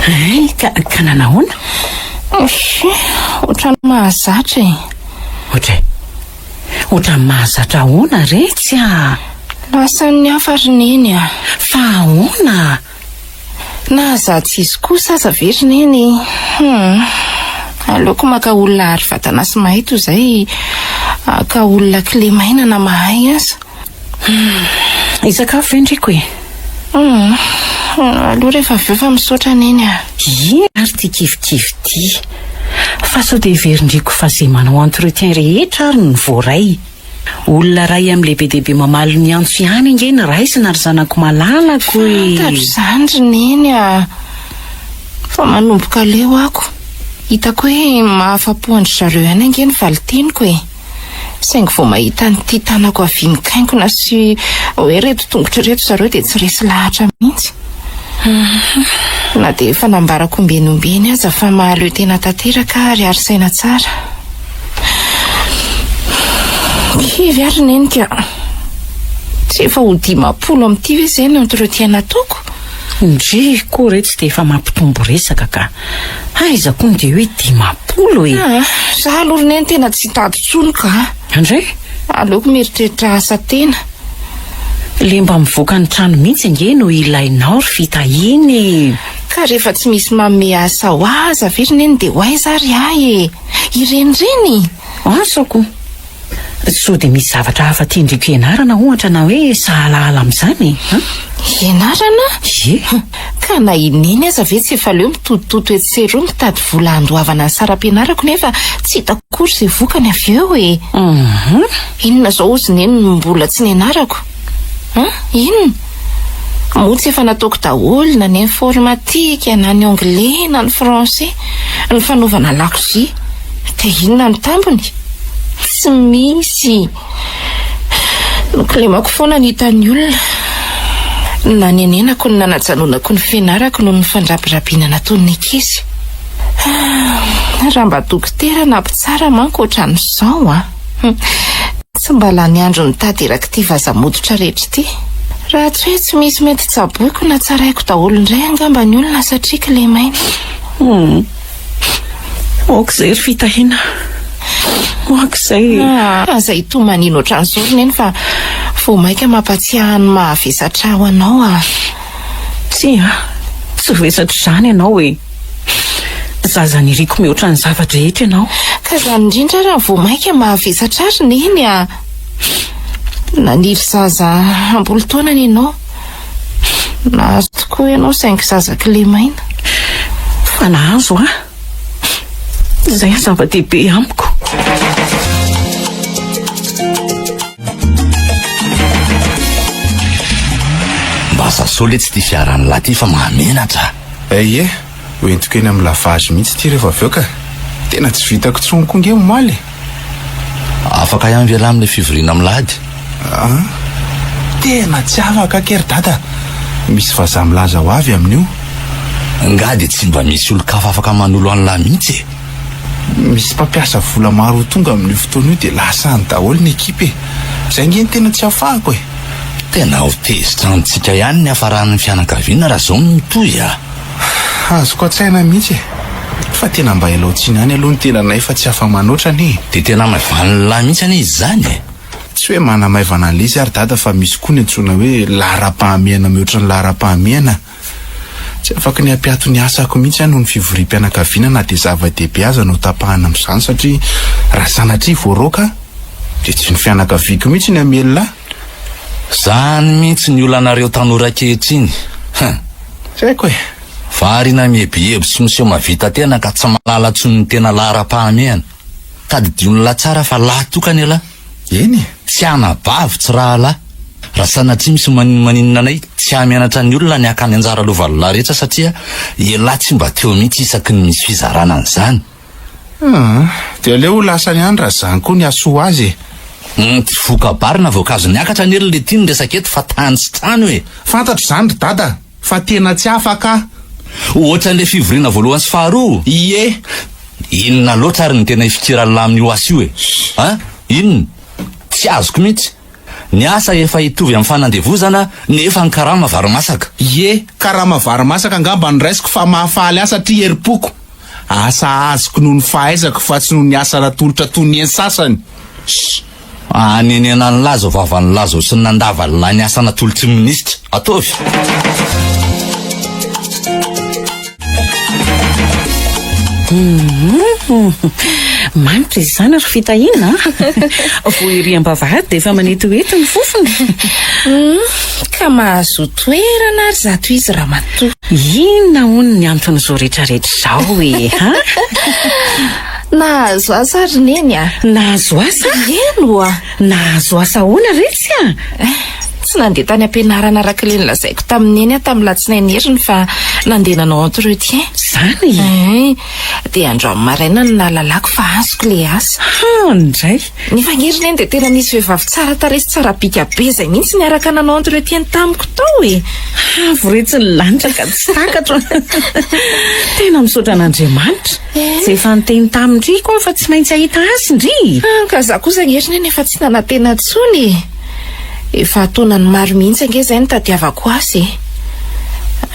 Hay, ka, ka nanahoana? Ohatran'ny mahazatra e. Ohatray. Ohatran'ny mahazatra ahoana retsy a? Lasan'ny hafa ry Neny a. Fa ahoana? Na za tsy izy kosa aza ve ry Neny? Hum. Aleoko maka olona ary vatana sy mahay toy izay haka olona kilemaina na mahay aza. Hum. Hisakafo ve ndriko e? Hum. Aleo rehefa avy eo fa misaotra Neny a. Inona ary ity kivikivy ity? Fa sao dia heverin-driko fa izay manao entretien rehetra ary no voaray. Olona iray amin'ny lehibe dia be mamaly ny antso ihany ange ny raisina ry zanako malalako e! Fantatro izany ry Neny a! Fa manomboka leo ako. Hitako hoe mahafa-po an-dry zareo ihany ange ny valin-teniko e! Saingy vao mahita an'ity tanako havia mikainkona sy hoe ireto tongotra ireto zareo dia tsy resy lahatra mihitsy. Na dia efa nambarako ombieny ombieny aza fa mahaleo tena tanteraka ary ary saina tsara. Kivy ary neny ka. Tsy efa ho 50 amin'ity ve izay ny entretien nataoko? Ndry koa re tsy dia efa mampitombo resaka ka. Aiza koa no dia hoe 50 e? Ah, za aloha ry neny tena tsy hitady intsony ka. Andray? Aleoko mieritreritra asa tena. Le mba mivoaka ny trano mihitsy ange no ilainao ry Fitahiana e! Ka rehefa tsy misy manome asa ho ahy aza ve ry neny dia ho aiza ary ahy e? Irenireny? Asa ko! Sao dia misy zavatra hafa tian-dRiko hianarana ohatra na hoe sahalahala amin'izany e? An? Hianarana? Ie. Ka na i Neny aza ve tsy efa leo mitotototo etsy sy eroa mitady vola handoavana ny saram-pianarako nefa tsy hitako akory izay vokany avy eo e! Inona izao hozy Neny no mbola tsy nianarako? An? Inona? Moa tsy efa nataoko daholo na ny informatique na ny anglais na ny français, ny fanaovana lakozia. Dia inona no tambiny? Tsy misy. Nokilemako foana ny hitan'ny olona. Nanenenako ny nanajanonako ny fianarako noho ny fandrabirabiana nataon'ny ankizy. Raha mba dokotera na mpitsara manko ohatran'izao an! Tsy mba lany andro nitady erak'ity vaza-moditra rehetra ity. Raha tsy hoe tsy misy mety tsaboiko na tsaraiko daholo indray angamba ny olona satria kilemaina. Aoka izay ry Fitahiana. Aoka izay e. Aza itomaniana ohatran'izao ry Neny fa vao mainka mampatsiahy ny mahavesatra ahy ho anao aho. Tsia, tsy vesatra izany ianao e. Zaza niriko mihoatra ny zava-drehetra ianao. Ka izany indrindra ary vao mainka mahavesatra ahy ry Neny a. Naniry zaza am-polo-taonany ianao. Nahazo tokoa ianao saingy zaza kilemaina. Fa nahazo aho. Izay ny zava-dehibe amiko. Mba sasao letsy ity fiaran'lah ty fa mahamenatra. Ie, ho entiko eny amin'ny lavage mihitsy ity rehefa avy eo ka. Tena tsy vitako intsony koa nge omaly e. Afaka ihany ve lah amin'ilay fivoriana amin'ny lahady? An? Tena tsy afaka akia ry dada. Misy vazaha milaza ho avy amin'io. Nga dia tsy mba misy olon-kafa afaka manolo an'lah mihitsy e? Misy mpampiasa vola maro ho tonga amin'io fotoana io dia lasa any daholo ny ekipa e. Izay ange no tena tsy afahako e. Tena ho tezitra amintsika ihany ny hafaran'ny fianakaviana raha izao no mitohy a! Azoko an-tsaina mihitsy e! Fa tena mba ialao tsiny ihany aloha ny tenanay fa tsy afa-manoatra anie e! Dia tena maivanin'lah mihitsy anie izy izany e! Tsy hoe manamaivana an'ilay izy ary dada fa misy koa ny antsoina hoe laharam-pahamehana mihoatra ny laharam-pahamehana. Tsy afaky ny hampiato ny asako mihitsy aho noho ny fivoriam-pianakaviana na dia zava-dehibe aza no tapahana amin'izany satria raha sanatria voaroaka dia tsy ny fianakaviako mihitsy ny hamelona ahy. Zany mihitsy ny olanareo tanora ankehitriny. Hum. Tsy haiko e. Variana mieboebo sy miseho mavita tena ka tsy mahalala tsony ny tena laharam-pahamehana. Tadidion'lah tsara fa lahy tokana ialahy. Eny e. Tsy anabavy, tsy rahalahy. Raha sanatria misy maninomaninona anay, tsy hahamenatra ny olona ny haka ny anjara lovan'lah rehetra satria ialahy tsy mba teo mihitsy isaky ny misy fizarana an'izany. Aa, dia aleo ho lasany ihany raha zany koa ny hahasoa azy e. Humm, tsy voka-bary na voankazo niakatra anie ry letia ny resaka eto fa tany sy trano e. Fantatro izany ry dada fa tena tsy afaka aho. Ohatran'ilay fivoriana voalohany sy faharoa? Ie. Inona loatra ary no tena ifikiran'lah amin'io asa io e? An? Inona? Tsy azoko mihitsy. Ny asa efa hitovy amin'ny fanandevozana nefa ny karama vary masaka. Ie, karama vary masaka angamba no raisiko fa mahafaly ahy satria herim-poko. Asa azoko noho ny fahaizako fa tsy noho ny asa natolotra toy ny eny sasany. Shh! Hanenena an'lah zao vavan'lah zao sy ny nandavan'lah ny asa natolotry ny minisitra. Ataovy! Manitra izy izany ry Fitahiana a! Vao ery am-bavahady dia efa manetoheto ny fofony. Ka mahazoa toerana ary zato izy ramatoa. Inona hono ny anton'izao rehetrarehetra izao e? Ha? Nahazo asa ry Neny a! Nahazo asa? Eny oa! Nahazo asa ahoana retsy a? Tsy nandeha tany am-pianarana araka ilay nolazaiko tamin'i Neny aho tamin'ny latsinainy heriny fa nandeha nanao entretien. Izany? Ein! Dia androany maraina no nahalalako fa azoko ilay asa. Ha, indray! Nefa ange ry Neny dia tena nisy vehivavy tsara tarehy sy tsara bika be izay mihitsy niaraka nanao entretien tamiko tao e! Avo retsy ny lanitra ka tsy takatro. Tena misaotra an'Andriamanitra. Izay efa niteny tamin-dry koa fa tsy maintsy hahita azy ndry. Ka za kosa ange ry Neny efa tsy nanantena intsony e! Efa taonany maro mihitsy ange izay nitadiavako asa e!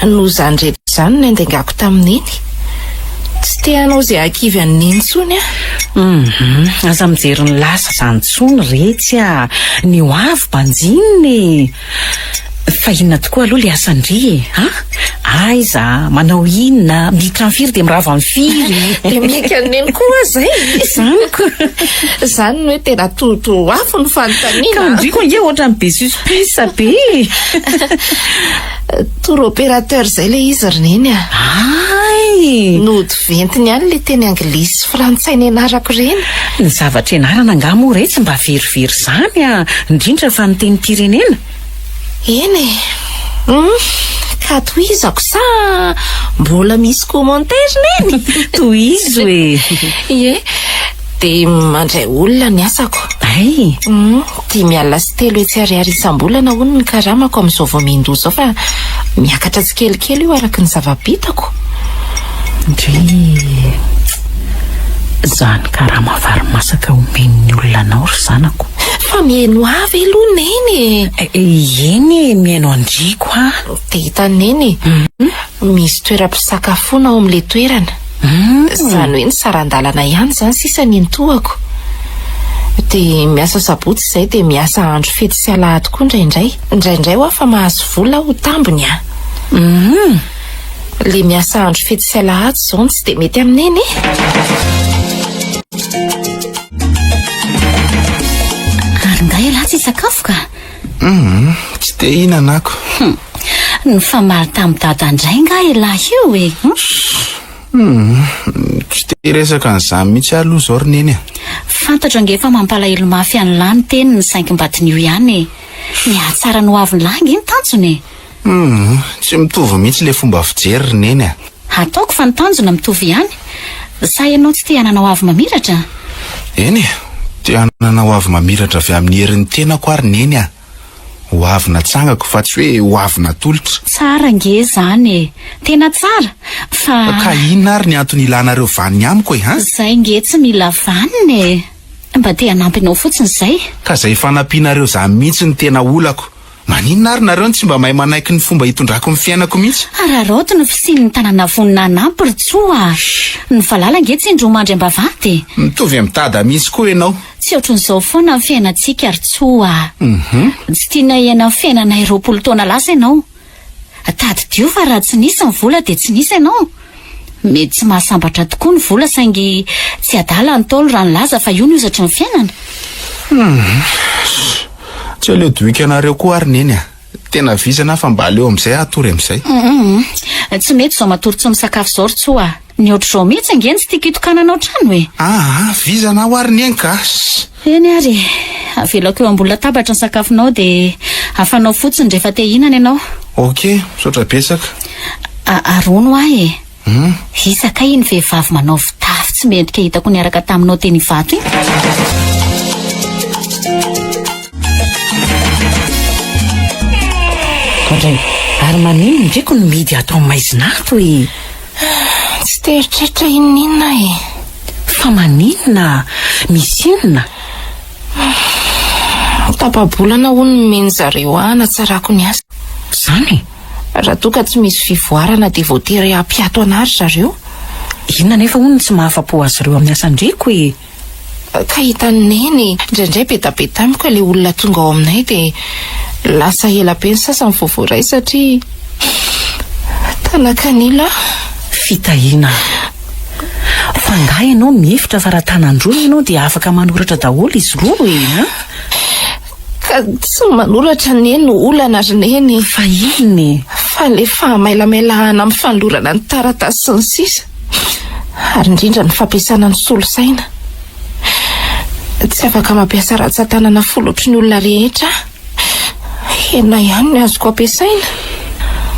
Noho izany rehetra izany no niandaingako tamin'i Neny. Tsy te hanao izay hahakivy an'i Neny intsony aho. Hum, aza mijery ny lasa izany intsony retsy a! Ny ho avy banjinina e! Fa inona tokoa aloha le asan-dry e? Ha? Aiza? Manao inona? Miditra amin'ny firy dia mirava amin'ny firy? Dia miaiky an'i Neny koa aho izay. Izany ko. Izany no hoe tena totoa afo ny fanontaniana. Ka ndry ko ange ohatran'ny be suspense be e. Tour opérateur izay ilay izy ry Neny a. Hay! Nody ventiny ihany ilay teny anglisy sy frantsay nianarako ireny. Ny zavatra ianarana angaha moa re tsy mba verivery izany a, indrindra fa ny tenim-pirenena? Eny e! Hum, ka tohizako sa mbola misy commentaire Neny? Tohizo e! Ie, dia mandray olona ny asako. Hay! Hum, 3500 ariary isam-bolana hono ny karamako amin'izao vao miandoha izao fa miakatra tsikelikely io araka ny zava-bitako. Ndry! Izany karama vary masaka omen'ny olona anao ry zanako. Fa mihaino ahy ve aloha Neny e? Eny e, mihaino an-dry ko aho. Dia hitan'i Neny e, misy toeram-pisakafoana ao amin'ilay toerana. Izany hoe ny saran-dalana ihany izany sisa ny entohako. Dia miasa sabotsy izay dia miasa andro fety sy alahady koa indraindray. Indraindray hoa fa mahazo vola aho ho tambiny a! Ilay miasa andro fety sy alahady izao no tsy dia mety amin'i Neny e! Ary nga ialahy tsy hisakafo ka? Hum, tsy te hihinana ako. Hum, nifamaly tamin'i Dada indray nga ialahy io e? Hum? Hum, tsy te hiresaka an'izany mihitsy aho aloha izao ry Neny a. Fantatro ange fa mampalahelo mafy an'lah ny teniny saingy mba diniho ihany e. Ny hahatsara ny hoavin'lah ange ny tanjona e. Hum, tsy mitovy mihitsy ilay fomba fijery ry Neny a. Ataoko fa ny tanjona mitovy ihany. Sa ianao tsy te hanana hoavy mamiratra? Eny e, te hanana hoavy mamiratra avy amin'ny herin'ny tenako aho ry Neny a. Hoavy natsangako fa tsy hoe hoavy natolotra. Tsara ange izany e! Tena tsara! Fa. Ka inona ary ny antony ilanareo vaniny amiko e, an? Izay ange tsy mila vaniny e! Mba te hanampy anao fotsiny izay. Ka izay fanampianareo izany mihitsy no tena olako. Maninona ary nareo no tsy mba mahay manaiky ny fomba hitondrako ny fiainako mihitsy? Araraoty ny fisian'ny tanàna vonona hanampy ry Tsoa a! Ny valala ange tsy indroa mandry am-bavahady e! Mitovy amin'i Dada mihitsy koa ianao. Tsy ohatran'izao foana ny fiainantsika ry Tsoa a! Tsy tianay hiaina ny fiainanay 20 taona lasa ianao. Tadidio fa raha tsy nisy ny vola dia tsy nisy ianao. Mety tsy mahasambatra tokoa ny vola saingy tsy adala ny Ntaolo raha nilaza fa io no hozatry ny fiainana. Humm. Tsy aleo dohika anareo koa ary Neny a. Tena vizana aho fa mba aleo amin'izay aho hatory amin'izay. Humm. Tsy mety izao matory tsy misakafo izao ry Tsoa a. Ny ohatr'izao mihitsy ange no tsy tiako hitokananao trano e. Aa, vizana aho ary Neny ka. Eny ary e. Avelako eo ambony latabatra ny sakafonao dia afanao fotsiny rehefa te hihinana ianao. Ok, misaotra betsaka. Ary hono hoa e. Iza kay iny vehivavy manao fitafy tsy mendrika hitako niaraka taminao teny Ivato iny? Ohatray, ary maninona ndreko no mihidy ato amin'ny maizina ato e? Tsy te hieritreritra inon'inona aho e. Fa maninona? Misy inona? Tapa-bolana hono nomen'ny zareo ahy hanatsarako ny asa. Izany e? Raha toa ka tsy misy fivoarana dia voatery hampiato anà ry zareo. Inona anefa hono no tsy mahafa-po azy ireo amin'ny asan-dreko e? Ka hitan'i Neny, indraindray be da be tamiko ilay olona tonga ao aminay dia lasa ela be ny sasany vao voaray satria tana-kanila aho. Fitahiana a! Fa angaha ianao mihevitra fa raha tanan-droa ianao dia afaka manoratra daholo izy roa e an? Ka tsy ny manoratra anie no olana ry Neny e! Fa inona e? Fa ilay fahamailamailahanà amin'ny fanolorana ny taratasy sy ny sisa, ary indrindra ny fampiasana ny solosaina. Tsy afaka mampiasa rantsan-tanana folo ohatry ny olona rehetra aho. Hena ihany ny azoko ampiasaina.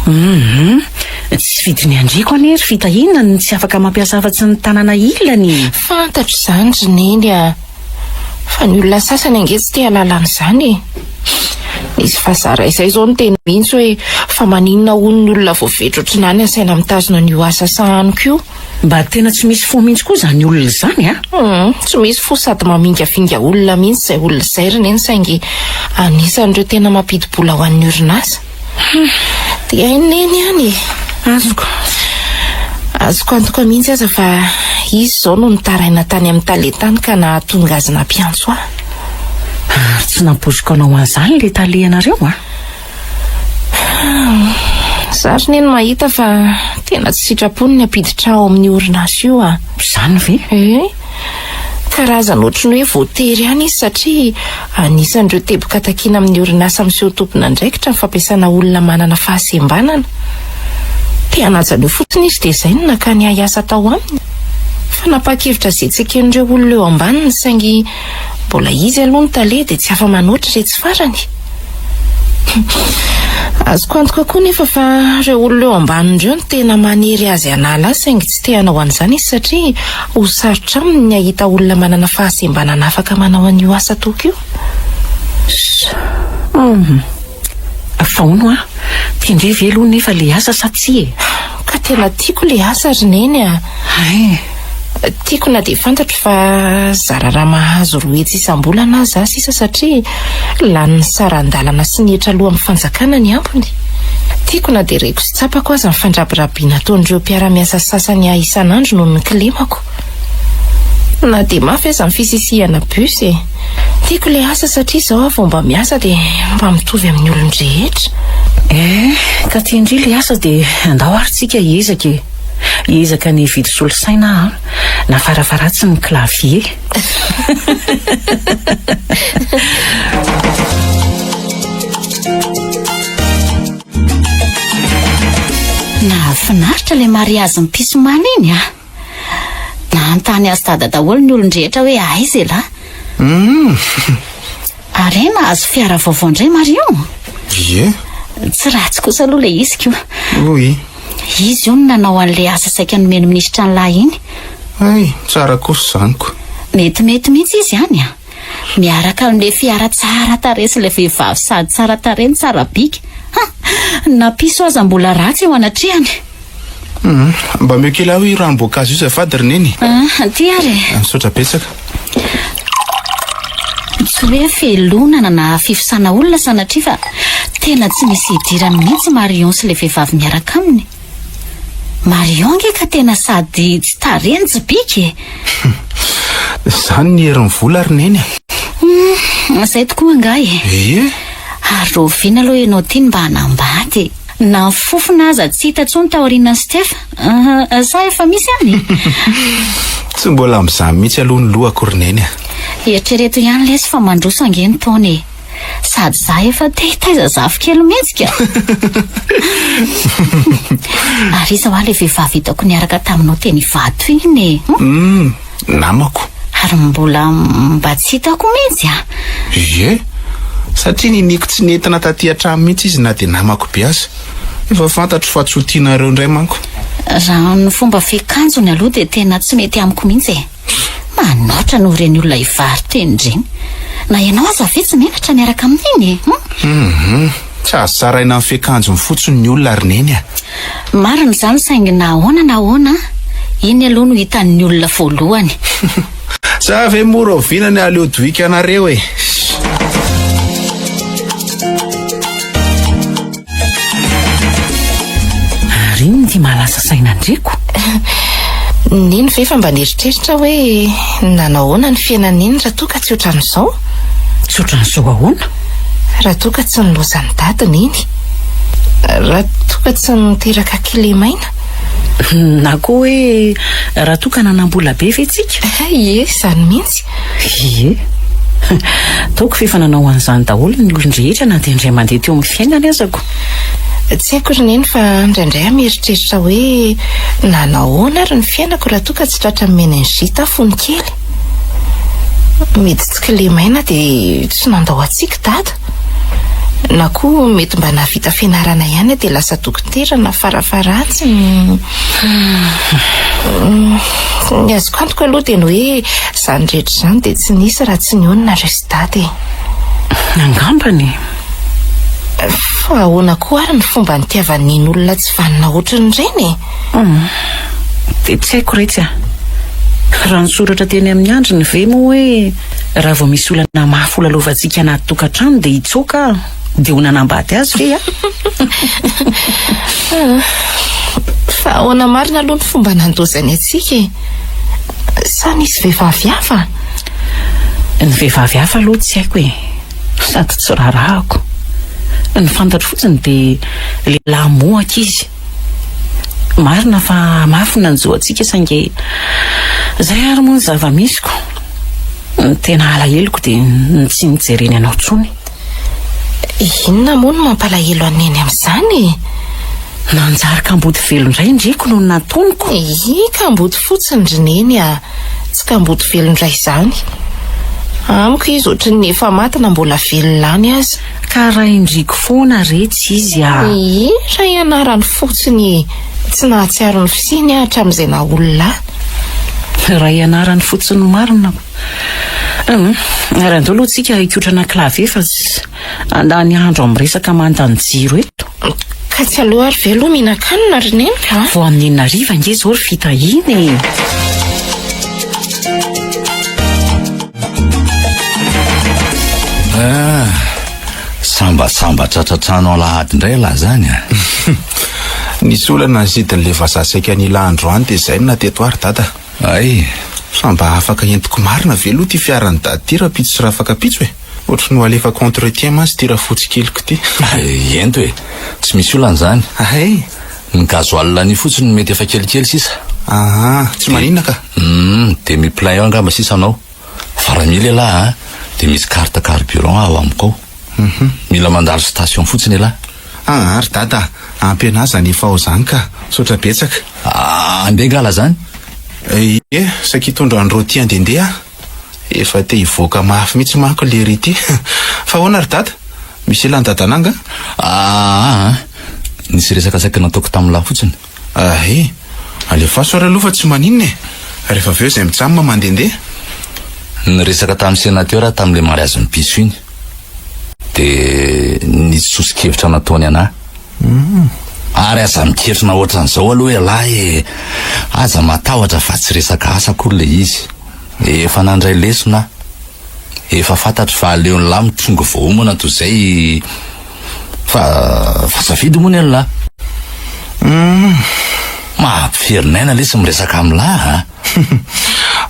Hum, tsy vidin'ny andriako anie ry Fitahiana ny tsy afaka mampiasa afa-tsy ny tanana ilany e! Fantatro izany ry Neny a! Fa ny olona sasany ange tsy te hahalala an'izany e! Nisy vazaha iray izay izao niteny mihitsy hoe fa maninona hono ny olona voavetro ohatrin'ahy asaina mitazona an'io asa sahaniko io? Mba tena tsy misy fo mihitsy koa izany olona izany a! Hum, tsy misy fo sady mamingavinga olona mihitsy izay olona izay ry Neny saingy anisan'ireo tena mampidi-bola ho an'ny orinasa. Hum, dia hain'i Neny ihany e! Azoko. Azoko antoka mihitsy aza fa izy izao no nitaraina tany amin'ny tale tany ka nahatonga azy nampiantso ahy. Ary tsy nampoiziko anao an'izany ilay tale anareo a! Za ry neny mahita fa tena tsy sitrapony ny hampiditra ahy ao amin'io orinasa io a! Izany ve? Ee. Karazana ohatry ny hoe voatery ihany izy satria anisan'ireo teboka takiana amin'ny orinasa miseho tompon'andraikitra ny fampiasana olona manana fahasembanana. Te hanaja an'io fotsiny izy dia izay no nakany ahy hiasa tao aminy. Fanapahan-kevitra izay tsy eken'ireo olona eo ambaniny saingy Mbola izy aloha no tale dia tsy afa-manoatra iretsy farany. Azoko antoka koa nefa fa ireo olona eo ambaniny ireo no tena manery azy hanala azy saingy tsy te hanao an'izany izy satria ho sarotra aminy ny hahita olona manana fahasembanana afaka manao an'io asa ataoko io. Humm. Fa hono hoa, tian-dry ve aloha nefa le asa sa tsia e? Ka tena tiako le asa ry Neny a! Hay! Tiako na dia fantatro fa zara raha mahazo 200 isam-bolana aza aho sisa satria lanin'ny saran-dalana sy ny hetra aloa amin'ny fanjakana ny ambiny. Tiako na dia reko sy tsapako aza ny fandrabirabiana ataon'ireo mpiara-miasa sasany ahy isan'andro noho ny kilemako. Na dia mafy aza ny fisisihana bus e! Tiako ilay asa satria izao aho vao mba miasa dia mba mitovy amin'ny olon-drehetra. Eh, ka tian-dry ilay asa dia andao ary tsika hiezaka e! Hiezaka ny hividy solosaina aho an, na farafaharatsiny ny clavier. Nahafinaritra ilay mariazin'i Pisomana iny ah! Nanontany azy dada daholo ny olon-drehetra hoe aiza elah. Hum. Ary hay nahazo fiara vaovao indray Marion. Ie. Tsy ratsy kosa aloha ilay izy ko. Oui. Izy io no nanao an'ilay asa saika nomen'ny minisitra an'lah iny. Hay, tsara kosa izany ko. Metimety mihitsy izy any a. Miaraka amin'ilay fiara tsara tarehy sy ilay vehivavy sady tsara tarehy no tsara bika. Ha! Na piso aza mbola ratsy eo anatrehany. Hum, mba omeo kely aho io ranom-boankazo io azafady ry Neny. Ah, ity ary e. Misaotra betsaka. Tsy hoe fialonana na fifosana olona sanatria fa tena tsy misy idirany mihitsy Marion sy ilay vehivavy miaraka aminy. Marion ange ka tena sady tsy tarehy no tsy bika e. Izany ny herin'ny vola ry Neny a. Hum, izay tokoa angaha e. Ie. Ary rahoviana aloha ianao ity no mba hanambady e? Na ny fofona aza tsy hita intsony taorianan'i Steph. Sa efa misy any? Tsy mbola amin'izany mihitsy aloha ny lohako ry Neny a. Eritrereto ihany lesy fa mandroso ange ny taona e. Sady za efa te hitaiza zafikely mihitsy ka. Ary iza hoa ilay vehivavy hitako niaraka taminao teny Ivato iny e? Hum, namako. Ary mbola mba tsy hitako mihitsy a. Ie, satria niniako tsy nentina taty an-trano mihitsy izy na dia namako be aza. Efa fantatro fa tsy ho tianareo indray manko. Raha ny fomba fiakanjony aloha dia tena tsy mety amiko mihitsy e. Manoatra noho ireny olona hivaro-tena ireny. Na ianao aza ve tsy menatra miaraka amin'iny e? Hum, tsy azo tsaraina amin'ny fiakanjony fotsiny ny olona ry Neny a. Marina izany saingy na ahoana na ahoana, iny aloha no hitan'ny olona voalohany. Za ve moa rahoviana ny aleo dohika anareo e? mahalasa saina an-dreko. Neny ve efa mba nieritreritra hoe nanao ahoana ny fiainan'i Neny raha toa ka tsy ohatran'izao? Tsy ohatran'izao ahoana? Raha toa ka tsy nilaozan'i Dada Neny. Raha toa ka tsy niteraka kilemaina. Na koa hoe raha toa ka nanam-bola be ve tsika? Ie, izany mihitsy. Ie. Ataoko fa efa nanao an'izany daholo ny olon-drehetra na dia indray mandeha teo amin'ny fiainany aza ko. Tsy haiko ry Neny fa indraindray aho mieritreritra hoe nanao ahoana ary ny fiainako raha toa ka tsy tratran'ny meningite aho fony kely. Mety tsy kilemaina dia tsy nandao antsika Dada. Na koa mety mba nahavita fianarana ihany aho dia lasa dokotera na farafaharatsiny. Ny azoko antoka aloha dia ny hoe izany rehetra izany dia tsy nisy raha tsy nionona ry sy Dada e. Angambany e. Fa ahoana koa ary ny fomba nitiavan'i Neny olona tsy vanona ohatran'ireny e? Dia tsy haiko retsy a. Raha nisoratra teny amin'ny andriny ve moa hoe raha vao misy olana mafy ho lalovantsika anaty tokantrano dia hitsoaka aho dia ho nanambady azy ve aho? Fa ahoana marina aloha ny fomba nandozany antsika e? Sa nisy vehivavy hafa? Ny vehivavy hafa aloha tsy haiko e. Sady tsy raharahako. Ny fantatro fotsiny dia lehilahy mohaka izy. Marina fa mafy ny nanjo antsika saingy izay ary moa ny zava-misy ko. Ny tena alaheloko dia ny tsy nijereny anao intsony. Inona moa no mampalahelo an'i Neny amin'izany e? Nanjary kamboty velona indray indriko no nataoniko. Ii, kamboty fotsiny ry Neny a! Tsy kamboty velona indray izany. Amiko izy ohatry ny efa maty na mbola velona any aza. Ka rain-driko foana retsy izy a! Ii, ray anarany fotsiny e! Tsy nahatsiaro ny fisiany aho hatramin'izay naha olona ahy. Ray anarany fotsiny marina. Hum, ary andao aloha tsika hikotrana clavier fa tsy handany andro amin'ny resaka mandany jiro eto. Ka tsy aleo ary ve aloha mihinan-kanina ry Neny ka? Vao amin'ny enina hariva ange izao ry fitahiana e! Ah, sambasamba tratra trano alahady indray ialahy izany a! Nisy olana nisidin'ilay vazaha saika nila androany dia izay no nateto ahy ry dada. Hay! Fa mba afaka entiko marina ve aloha ity fiaran'i dada ity rahampitso sy rahafakampitso e? Ohatry ny ho alefako entretien mantsy ity rafotsy keliko ity. Ento e! Tsy misy olana izany. Hay! Ny gasoil anio fotsiny no mety efa kelikely sisa. Aa, tsy maninona ka. Humm, dia mi-plein eo angamba sisa anao. Fa raha mila ialahy a, dia misy carte carburant ao amiko ao. Mila mandalo station fotsiny ialahy. Aa ry dada a, ampy anah zany efa ao zany ka, misaotra betsaka. Andeha ngala zany? Ie, saika hitondra an'i Rôty handehandeha aho. Efa te hivoaka mafy mihitsy manko lery ity. Fa ahoana ry dada? Misy ilan'i dadanà angaha? Aa, nisy resaka saika nataoko tamin'lah fotsiny. Ahe, alefaso ary aloha fa tsy maninona e! Rehefa avy eo izay mijanona mandehandeha. Niresaka tamin'ny sénateur aho tamin'ilay mariazin'i Piso iny. Dia nisy soso-kevitra nataony anah. Ary aza miketrona ohatran'izao aloha ialahy e! Aza matahotra fa tsy resaka asa akory ilay izy. Efa nandray lesona aho. Efa fantatro fa aleon'lah mitrongy voaomana toy izay fa fa safidy moa ny an'lah. Mampiferin'aina lesy miresaka amin'lah a!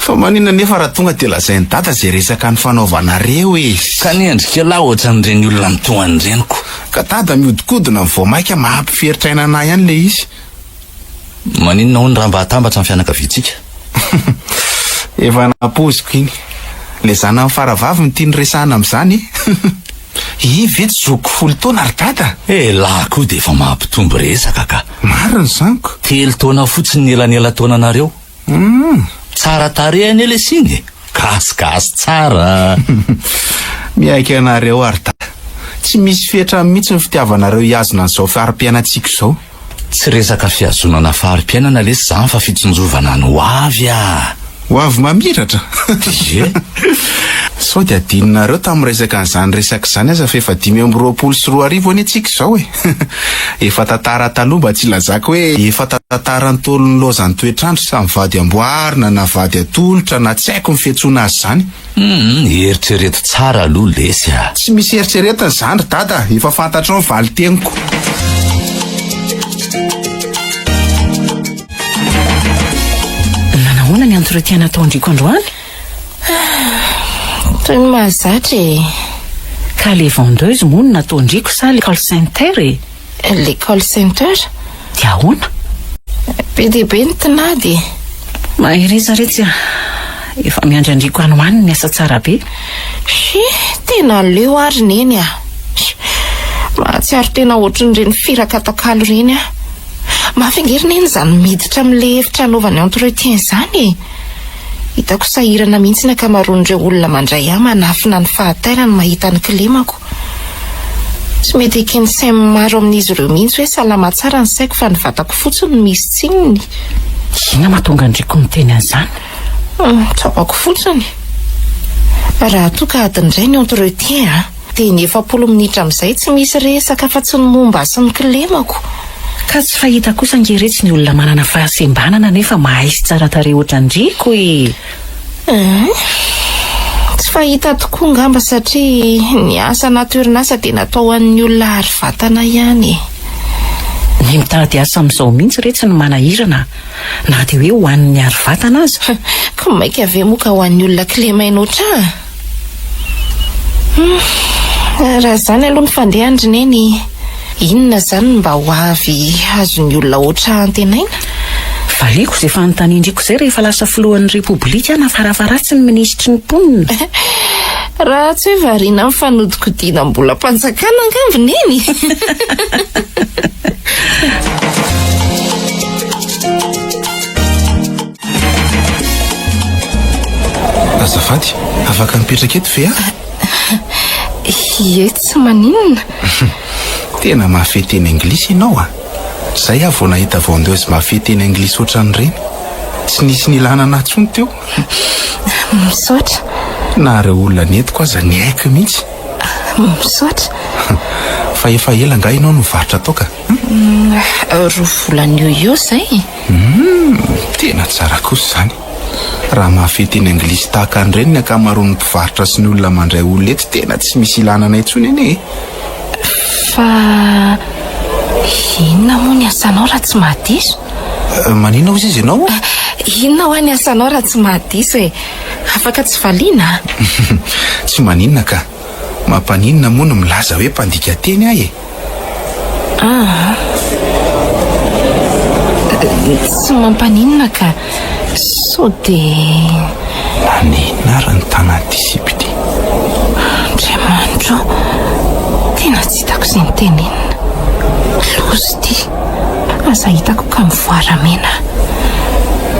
Fa maninona nefa raha tonga dia lazain'i dada izay resaka nifanaovanareo e! Ka ny endrik'elah ohatran'ireny olona mitohana ireny ko! Ka dada mihodinkodina vao maika mampiferitr'aina anah ihany ilay izy. Maninona hono raha mba atambatra ny fianakaviantsika? Efa nampoiziko iny. Ilay zanany faravavy no tiany resahana amin'izany e! Iny ve tsy zokiko folo taona ry dada? Elah koa dia efa mampitombo resaka ka! Marina izany ko! Telo taona fotsiny ny elanelan-taonanareo. Hum! Tsara tarehy anie ilay siny e! Gasigasy tsara! Miaiky anareo ary dada. Tsy misy fetrany mihitsy ny fitiavanareo hihazona an'izao fari-piainantsika izao. Tsy resaka fihazonana fari-piainana lesy zany fa fitsinjovana ny ho avy ah! Ho avy mamiratra? Ie. Sao dia adinonareo tamin'ny resaka an'izany resaka izany aza fa efa 2025 anie tsika izao e! Efa tantara taloha mba tsy ilazako hoe efa tantara ntaolo nilaozan'ny toetr'andro samy vady amboarina na vady atolotra na tsy haiko ny fiantsoana azy izany. Humm, eritrereto tsara aloha lesy a! Tsy misy eritreretina izany ry dada, efa fantatrao ny valin-teniko. entretien nataon-driko androany? Toy ny mahazatra e. Ka le vendeuse moa no nataon-driko sa le call center e? Le call center? Dia ahoana? Be dia be ny tinady e. Mahereza retsy a. Efa miandry an-driko any ho any ny asa tsara be. She, tena leo aho ry Neny a. Mahatsiaro tena ohatran'ireny firaka atakalo ireny aho. Mafy ange ry Neny izany miditra amin'ilay efitra anaovany entretien izany e. Hitako sahirana mihitsy ny ankamaroan'ireo olona mandray ahy manafina ny fahatairany mahita ny kilemako. Tsy mety eken'ny sain'ny maro amin'izy ireo mihitsy hoe salama tsara ny saiko fa ny vatako fotsiny no misy tsininy. Inona mahatonga an-dRiko miteny an'izany? Tsapako fotsiny. Raha toa ka adiny iray ny entretien an! Dia ny 40 minitra amin'izay tsy misy resaka afa-tsy ny momba ahy sy ny kilemako. Ka tsy fahita kosa ange retsy ny olona manana fahasembanana nefa mahay sy tsara tarehy ohatran-dRiko e! Hein? Tsy fahita tokoa angamba satria ny asa anaty orinasa dia natao ho an'ny olona ary vatana ihany e! Ny mitady asa amin'izao mihitsy retsy no manahirana na dia hoe ho an'ny ary vatana aza. Ka mainka ve moa ka ho an'ny olona kilemaina ohatr'ahy? Hum, raha izany aloha ny fandehany ry Neny, inona izany no mba ho avy azon'ny olona ohatr'ahy antenaina? Valiako izay fanontanian-driko izay rehefa lasa filohan'ny Repoblika na farafaharatsiny minisitry ny mponina. Raha tsy hoe variana amin'ny fanodikodinam-bolam-panjakana angamba i Neny. Azafady, afaka mipetraka eto ve aho? Ie, tsy maninona. Tena mahafehy teny anglisy ianao a! Izay aho vao nahita vendeuse mahafehy teny anglisy ohatran'ireny. Tsy nisy nilana anà intsony teo. Misaotra. Na ireo olona nentiko aza niaiky mihitsy. Misaotra. Fa efa ela angaha ianao no nivarotra toaka? Roa volana eo eo izay. Humm, tena tsara kosa izany. Raha mahafehy teny anglisy tahaka an'ireny ny ankamaroan'ny mpivarotra sy ny olona mandray olona eto tena tsy misy ilana anay intsony anie e. Fa inona moa ny asanao raha tsy mahadiso? Maninona hozy izy ianao? Inona hoa ny asanao raha tsy mahadiso e? Afaka tsy valiana a? Tsy maninona ka. Mampaninona moa no milaza hoe mpandika teny aho e? Aa. Tsy mampaninona ka. Sao dia. Naninona ary ny tanan'ity sipa ity? Andriamanitra ô! Tena tsy hitako izay nitenenina. Loza ity. Aza hitako ka mivoara mena.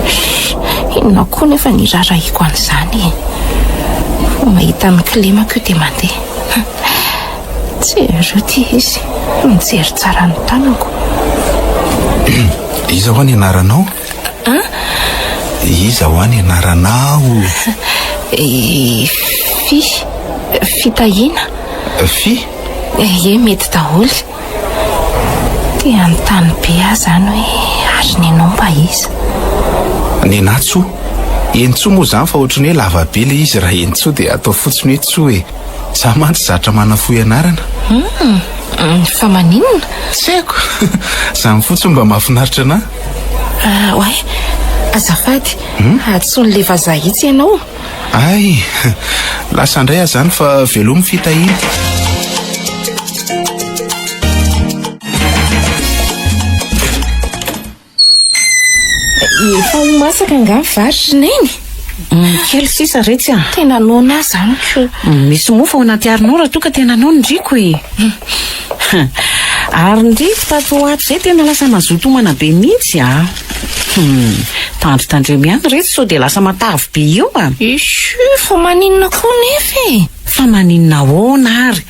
Shh! Inona koa nefa ny iraharahiako an'izany e? Vao mahita ny kilemako io dia mandeha. Jereo ity izy, mijery tsara ny tanako. Iza hoa ny anaranao? An? Iza hoa ny anaranao? I Fy. Fitahiana. Fy? Ie, mety daholo. Te hanontany be aho izany hoe ary nenao mba iza? Nenà Tsoa. Eny Tsoa moa izany fa ohatran'ny hoe lava be ilay izy raha Eny Tsoa dia atao fotsiny hoe Tsoa e. Za mantsy zatra manafohy anarana. Humm, fa maninona? Tsy haiko. Zany fotsiny mba mahafinaritra anah. Ah, oay, azafady, antsoin'ilay vazaha itsy ianao. Hay, lasa indray aho zany fa velomy fitahiana. Efa ho masaka angaha ny vary ry Neny? Kely sisa retsy a! Tena noana aho izany ko. Misy mofo ao anaty arinao raha toa ka tena noana ndriko e! Ary ndriko tato ho ato izay tena lasa mazoto homana be mihitsy a! Tandrintandremo ihany retsy sao dia lasa matavy be eo a! Ishh, fa maninona koa nefa e? Fa maninona ahoana ary?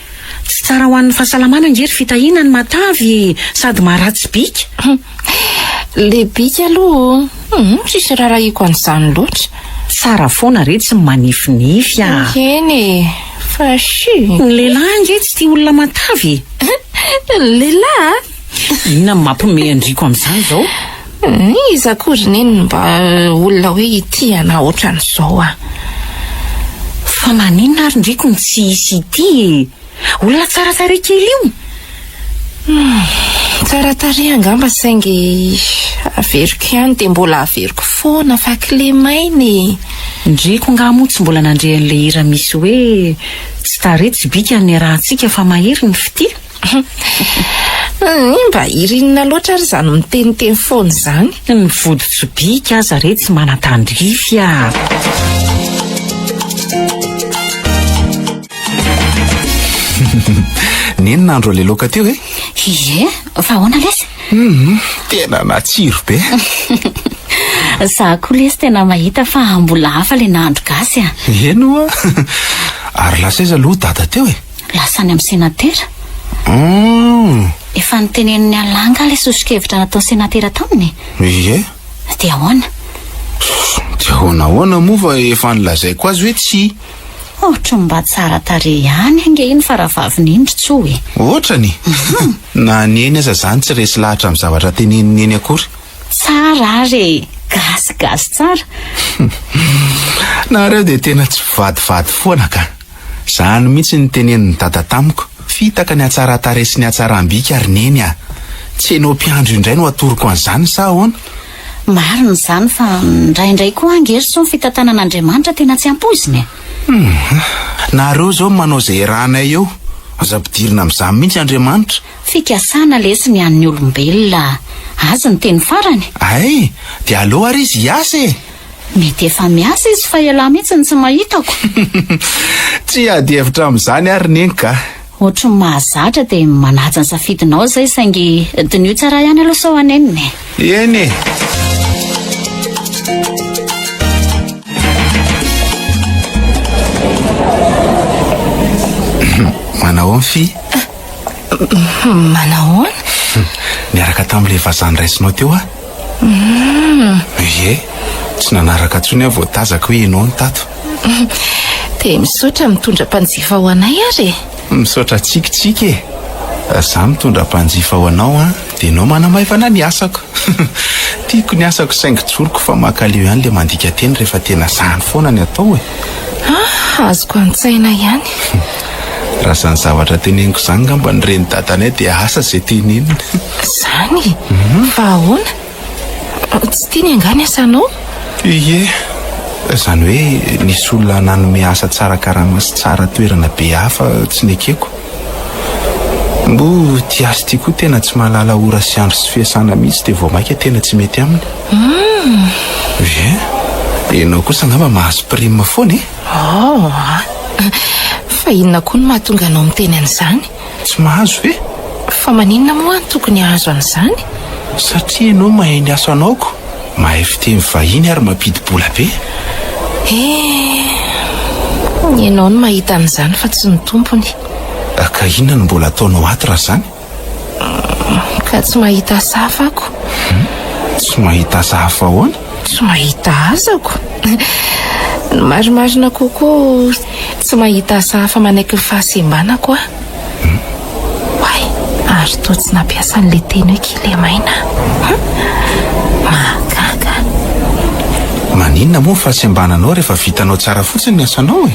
Tsy tsara ho an'ny fahasalamana ange ry Fitahiana ny matavy e! Sady maharatsy bika. Le bika aloha hum tsisy rarahiko an'izany loatra. Tsara foana re tsy manifinify a! Eny e! Fa shi! Ny lehilahy ange tsy tia olona matavy e! Ny lehilahy? Inona no mampiomehy an-dRiko amin'izany izao? Iza akory neny no mba olona hoe hitia anah ohatran'izao ah. Fa maninona ary ndriko no tsy hisy hitia e? Olona tsara tarehy kely io. Humm, Tsara tarehy angamba saingy averiko ihany dia mbola averiko foana fa kilemaina e! Ndreko angaha moa tsy mbola nandre an'ilay hira misy hoe tsy tarehy tsy bika ny niarahantsika fa mahery ny fitia? Hum, mba hira inona loatra ary izany miteniteny foana izany? Ny vodi-tsobika aza re tsy manan-tandrify a! Neny nahandro an'ilay laoka teo e? Ie, fa ahoana lesy? Hum, tena natsiro be. Za koa lesy tena mahita fa mbola hafa ilay nahandro gasy a. Eny oa. Ary lasa aiza aloha dada teo e? Lasa any amin'ny senatera. Hum. Efa notenenin'i Allah angaha ilay soso-kevitra nataon'ny senatera taminy e? Ie. Dia ahoana? Dia ahoana ahoana moa fa efa nolazaiko azy hoe tsia. Ohatry ny mba tsara tarehy ihany ange iny faravaviny iny ry Tsoa e! Ohatrany? Na Neny aza izany tsy resy lahatra amin'ny zavatra tenenin'i Neny akory. Tsara ary e! Gasy gasy tsara! Nareo dia tena tsy mpivadivady foana ka! Izany mihitsy no tenenin'i Dada tamiko. Fitaka ny hatsaran-tarehy sy ny hatsaram-bika ry Neny a! Tsy enao mpiandry io indray no atoroko an'izany sa ahoana? Marina izany fa indraindray koa ange ry soa ny fitantanan'Andriamanitra tena tsy ampoizina e! Humm! Nareo izao manao izay iarahanay eo, aza ampidirina amin'izany mihitsy Andriamanitra. Fikasana lesy ny an'ny olombelona, azy ny teny farany. Hay! Dia aleo ary izy hiasa e! Mety efa miasa izy fa ialahy mihitsy no tsy mahitako. Tsy hiady hevitra amin'izany ary Neny ka! Ohatry ny mahazatra dia manaja ny safidinao izay saingy diniho tsara ihany aloha sao hanenina e. Eny e. Manahoana Fy? Manahoana? Niaraka tamin'ilay vazaha noraisinao teo aho. Ie, tsy nanaraka intsony aho vao tazako hoe ianao no tato. Dia misaotra mitondra mpanjifa ho anay ary e! Misaotra antsika tsika e! Za mitondra mpanjifa ho anao an, dia ianao manamaivana ny asako. Tiako ny asako saingy tsoriko fa mankaleo ihany le mandika teny rehefa tena zany foana ny atao e! Ah, azoko an-tsaina ihany. Raha izany zavatra teneniko izany ngamba ny reny dadanay dia asa izay teneniny. Izany? Fa ahoana? Tsy tiany angaha ny asanao? Ie. Izany hoe nisy olona nanome asa tsara karama sy tsara toerana be hafa tsy nekeko. Moa ity asa ity koa tena tsy mahalala ora sy andro sy fiasana mihitsy dia vao mainka tena tsy mety aminy. Ie. Ianao kosa angamba mahazo prime foana e? Oh a! Fa inona koa no mahatonga anao miteny an'izany? Tsy mahazo ve? Fa maninona moa aho no tokony hahazo an'izany? Satria ianao mahay ny asanao ko! Mahay fiteny vahiny ary mampidi-bola be. Eh! Ianao no mahita an'izany fa tsy ny tompony. Ka inona no mbola ataonao ato raha izany? Ka tsy mahita asa hafa ako. Tsy mahita asa hafa ahoana? Tsy mahita asako. Ny marimarina kokoa, tsy mahita asa hafa manaiky ny fahasembanako aho. Oay, ary toa tsy nampiasa an'ilay teny hoe kilemaina aho. Mahagaga. Maninona moa ny fahasembananao rehefa vitanao tsara fotsiny ny asanao e?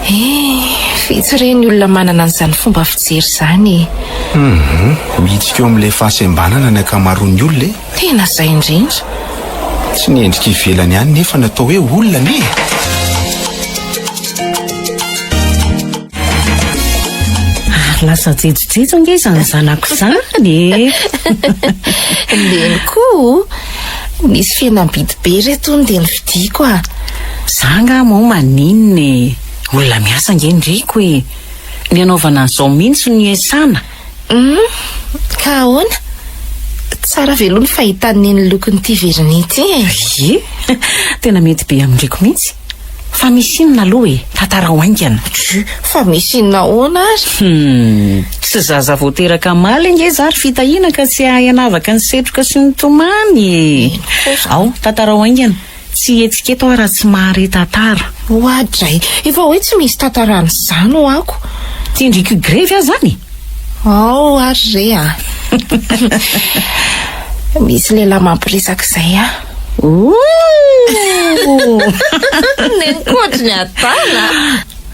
Eh, vitsy re ny olona manana an'izany fomba fijery izany e. Hum, mihitsika eo amin'ilay fahasembanana ny ankamaroan'ny olona e. Tena izay indrindra. Tsy ny endrika ivelany ihany nefa no atao hoe olona anie e. Ary lasa jejojejo ange izany zanako izany e. Neny koa, nisy fihenam-bidy be re tony dia novidiako a. Za angaha moa maninona e! Olona miasa ange ny reko e! Ny hanaovana an'izao mihitsy no iasana. Hum, ka ahoana? Tsara ve aloha ny fahitan'i Neny lokon'ity vernis ity e? Ie, tena mety be amin-dreko mihitsy. Fa misy inona aloha e? Tantarao haingana. Dry, fa misy inona ahoana ary? Hum, tsy zaza vao teraka omaly ange za ry Fitahiana ka tsy hahay hanavaka ny setroka sy ny tomany e! Ao, tantarao haingana. Tsy hihetsika eto aho raha tsy mahare tantara. Oadray, efa hoe tsy misy tantarana izany ho'ako. Tsindriko higrevy aho izany e! Ao ary re a! Misy lehilahy mampiresaka izay aho. Ooh! Neny koa ohatry ny adala.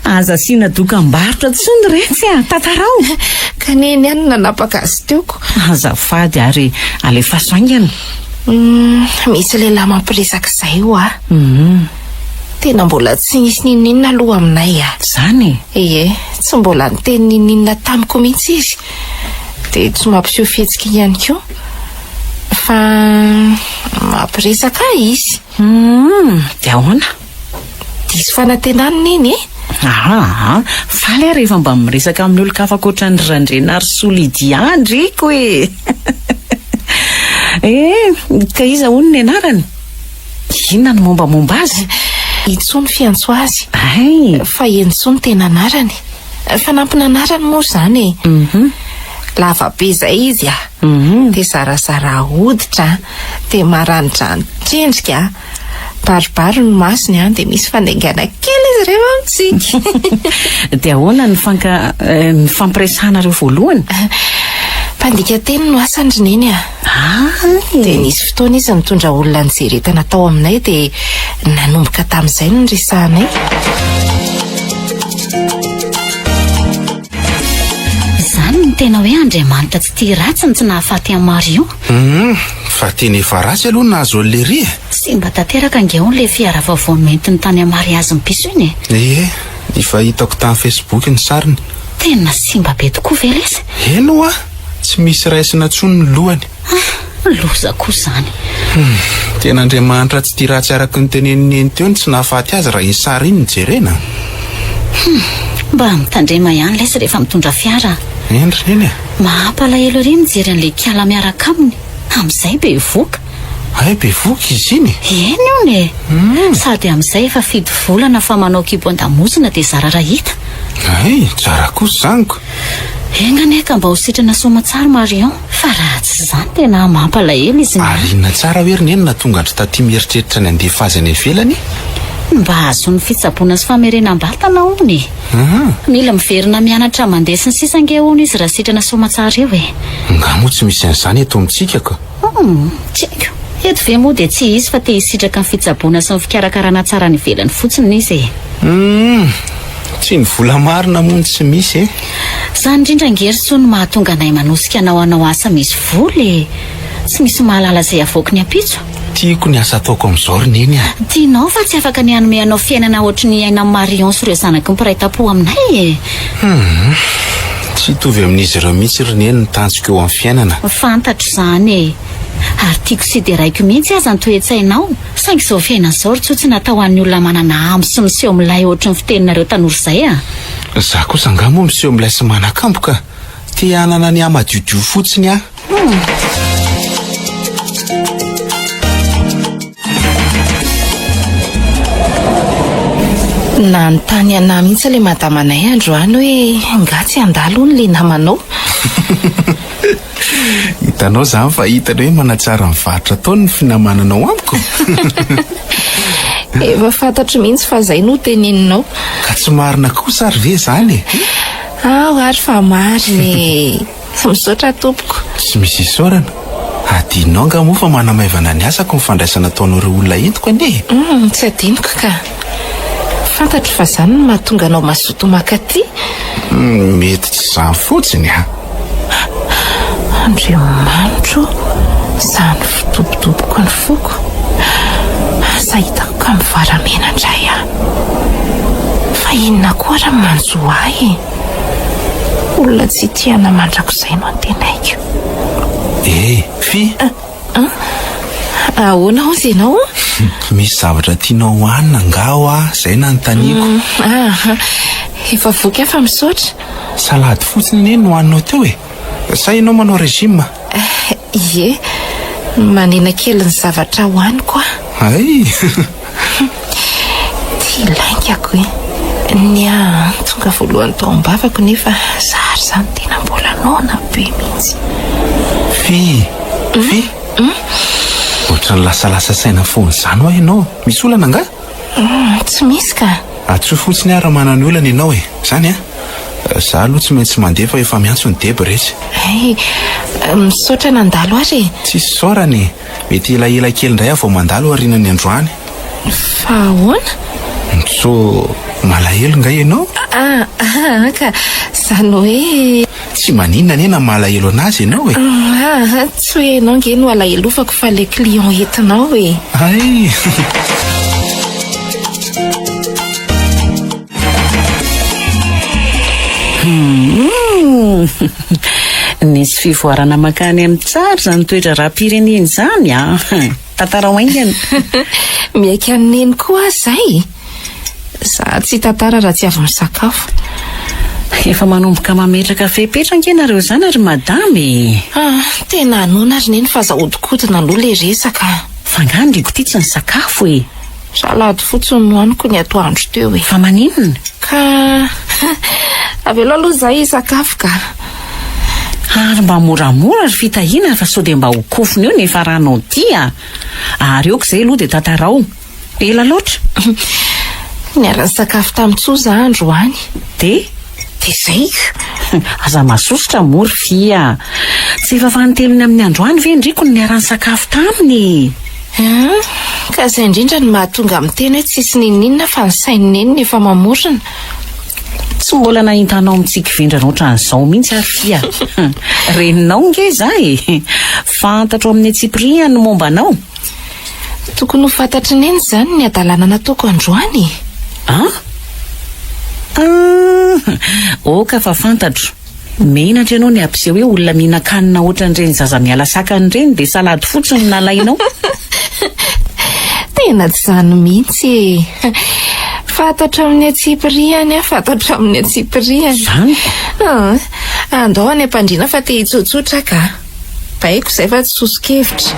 Aza asiana dokam-barotra tsony retsy a! Tantarao! Ka neny ihany no nanapaka azy teo ko. Azafady ary alefaso haingana. Humm, misy lehilahy mampiresaka izay hoa. Humm. Tena mbola tsy nisy n'inon'inona aloha aminay a. Izany e? Ie, tsy mbola niteny n'inon'inona tamiko mihitsy izy. Dia tsy mampiseho fihetsika ihany koa. Fa mampiresaka ahy izy. Humm, dia ahoana? Diso fanantenana neny e! Aa, faly aho rehefa mba miresaka amin'ny olon-kafa ankoatra an-dry Randrianarisoa Lydia ndriko e! Eh, ka iza hono ny anarany? Inona ny mombamomba azy? Itsoa ny fiantso azy. Hay! Fa Henintsoa no tena anarany. Fanampin'anarany moa izany e! Lava be izay izy a! Dia zarazara hoditra, dia maranidranitra endrika. Baribary ny masony an, dia misy fandaingana kely izy rehefa mitsiky. Dia ahoana ny fanka ny fampiresahanareo voalohany? Mpandika teny no asany ry Neny a. Ah! Dia nisy fotoana izy nitondra olona nijery entana tao aminay dia nanomboka tamin'izay no niresahanay. Izany no tena hoe Andriamanitra tsy tia ratsy no tsy nahafaty an'i Marion. Humm, fa tena efa ratsy aloha ny nahazo an'i Lery e! Simba tanteraka ange hono ilay fiara vaovao noentiny tany amin'ny mariazin'i Piso iny e! Ie, efa hitako tamin'ny Facebook ny sariny. Tena simba be tokoa ve lesy? Eny hoa, tsy misy raisina intsony ny lohany. Ah, loza koa izany. Humm, tena Andriamanitra tsy tia ratsy araka ny tenenin'i Neny teo no tsy nahafaty azy raha iny sary iny no jerena. Humm, mba mitandrema ihany lesy rehefa mitondra fiara a! Eny ry Neny a! Mampalahelo ery mijery an'ilay kiala miaraka aminy, amin'izay bevoka. Hay bevoka izy iny e! Eny hono e! Sady amin'izay efa fito volana fa manao kibo an-damosina dia zara raha hita. Hay, tsara kosa izany ko! Enga anie ka mba ho sitrana soamantsara Marion, fa raha tsy izany tena mampalahelo izy mianaka. Ary inona tsara hoe ry Neny nahatonga an-dry taty mieritreritra ny handefa azy any ivelany? Ny mba hahazoany fitsaboana sy famerenam-batana hono e! Mila miverina mianatra mandeha sy ny sisa ange hono izy raha sitrana soamantsara eo e! Nga moa tsy misy an'izany eto amintsika ka? Humm, tsy haiko. Eto ve moa dia tsy izy fa te hisitraka ny fitsaboana sy ny fikarakarana tsara any ivelany fotsiny izy e! Humm, tsy ny vola marina moa no tsy misy e! Izany indrindra ange ry Soa no mahatonga anay manosika anao hanao asa misy vola e! Tsy misy mahalala izay havoaky ny ampitso. Tiako ny asa ataoko amin'izao ry Neny a! Tianao fa tsy afaka ny hanome anao fiainana ohatry ny iainan'i Marion sy ireo zanaky ny mpiray tampo aminay e! Humm, tsy hitovy amin'izy ireo mihitsy ry Neny ny tanjoko eo amin'ny fiainana. Fantatro izany e! Ary tiako sy deraiko mihitsy aza ny toe-tsainao, saingy izao fiainana izao ry Tso tsy natao ho an'ny olona manana ambo sy miseho milay ohatry ny fiteninareo tanora izay a! Za kosa angaha moa miseho milay sy manan-kambo ka! Te hanana ny ahy madiodio fotsiny aho. Nanontany anah mihitsy ilay madamanay androany hoe nga tsy handalo hono ilay namanao. Hitanao izany fa hitany hoe manatsara ny varotra ataony ny finamananao amiko. Efa fantatro mihitsy fa izay no hoteneninao. Ka tsy marina kosa ary ve izany e? Ao ary fa marina e! Misaotra tompoko. Tsy misy isaorana. Adinonao angaha moa fa manamaivana ny asako ny fandraisana ataonao ireo olona entiko anie e! Humm, tsy adinoko ka. Fantatro fa izany no mahatonga anao mazoto mankaty. Humm, mety tsy izany fotsiny an! Andriamanitro ô, izany fidobodoboky ny foko. Asa hitako ka mivaramena indray aho. Fa inona koa ary ny manjo ahy e? Olona tsy tia anà mandrakizay no antenaiko. Eh, Fy! An? Ahoana hozy ianao? Misy zavatra tianao hohanina angaha hoa? Izay nanontaniako. Aha, efa voky aho fa misaotra. Salady fotsiny anie no hohaninao teo e! Sa ianao manao régime? Ie, manena kely ny zavatra hohaniko aho. Hay! Ty laingako e! Ny ahy tonga voalohany tao am-bavako nefa zary izany tena mbola noana be mihitsy. Fy! Fy! Ohatran'ny lasalasa saina foana izany hoa ianao. Misy olana angaha? Tsy misy ka. Antsoy fotsiny aho raha manana olana ianao e! Izany an! Za aloha tsy maintsy mandeha fa efa miantso ny deba retsy. Hay! Misaotra nandalo ary e! Tsisy isaorana e! Mety elaela kely indray aho vao mandalo aorianan'ny androany. Fa ahoana? So malahelo nga ianao? Ah, ah, ka zany hoe. Tsy maninona anie na malahelo anazy ianao e. Ah, tsy hoe ianao nge no alahelovako fa le client entinao e. Hay. Hum. Nisy fivoarana mankany amin'ny tsara izany toe-draharaham-pirenena izany an. Tantarao haingana. Miaiky an'i Neny koa aho izay. Za tsy hitantara raha tsy avy misakafo. Efa manomboka mametraka fepetra ange nareo izany ry madama e! Ah, tena hanoana ry Neny fa aza ahodikodina aloha ilay resaka. Fa angaha ndriko ity tsy nisakafo e? Salady fotsiny nohaniko ny atoandro teo e. Fa maninona? Ka avelao aloha izahay hisakafo ka. Ary mba moramora ry Fitahiana fa sao dia mba ho kofona eo ny hifaranao ity a! Ary aoka izay aloha dia tantarao. Ela loatra. Niara-nisakafo tamin'i Tsoa za androany. Dia? Dia izay. Aza masosotra moa ry Fia a! Tsy efa fanintelony amin'ny androany ve ndriko no niara-nisakafo taminy e? An! Ka izay indrindra no mahatonga miteny hoe tsisy n'inon'inona fa ny sain'i Neny no efa mamorona. Tsy mbola nahita anao mitsiky vendrana ohatran'izao mihitsy aho ry Fia a! Reninao nge za e! Fantatro amin'ny antsipiriany ny momba anao. Tokony ho fantatr'i Neny izany ny hadalana nataoko androany e! An? An! Oka fa fantatro. Menatra ianao ny hampiseho hoe olona mihinan-kanina ohatran'ireny zaza miala sakana ireny dia salady fotsiny no nalainao. Tena tsy izany mihitsy e! Fantatro amin'ny antsipiriany aho, fantatro amin'ny antsipiriany. Izany? An! Andao any am-pandriana fa te hitsotsotra aho ka. Baiko izay fa tsy soso-kevitra.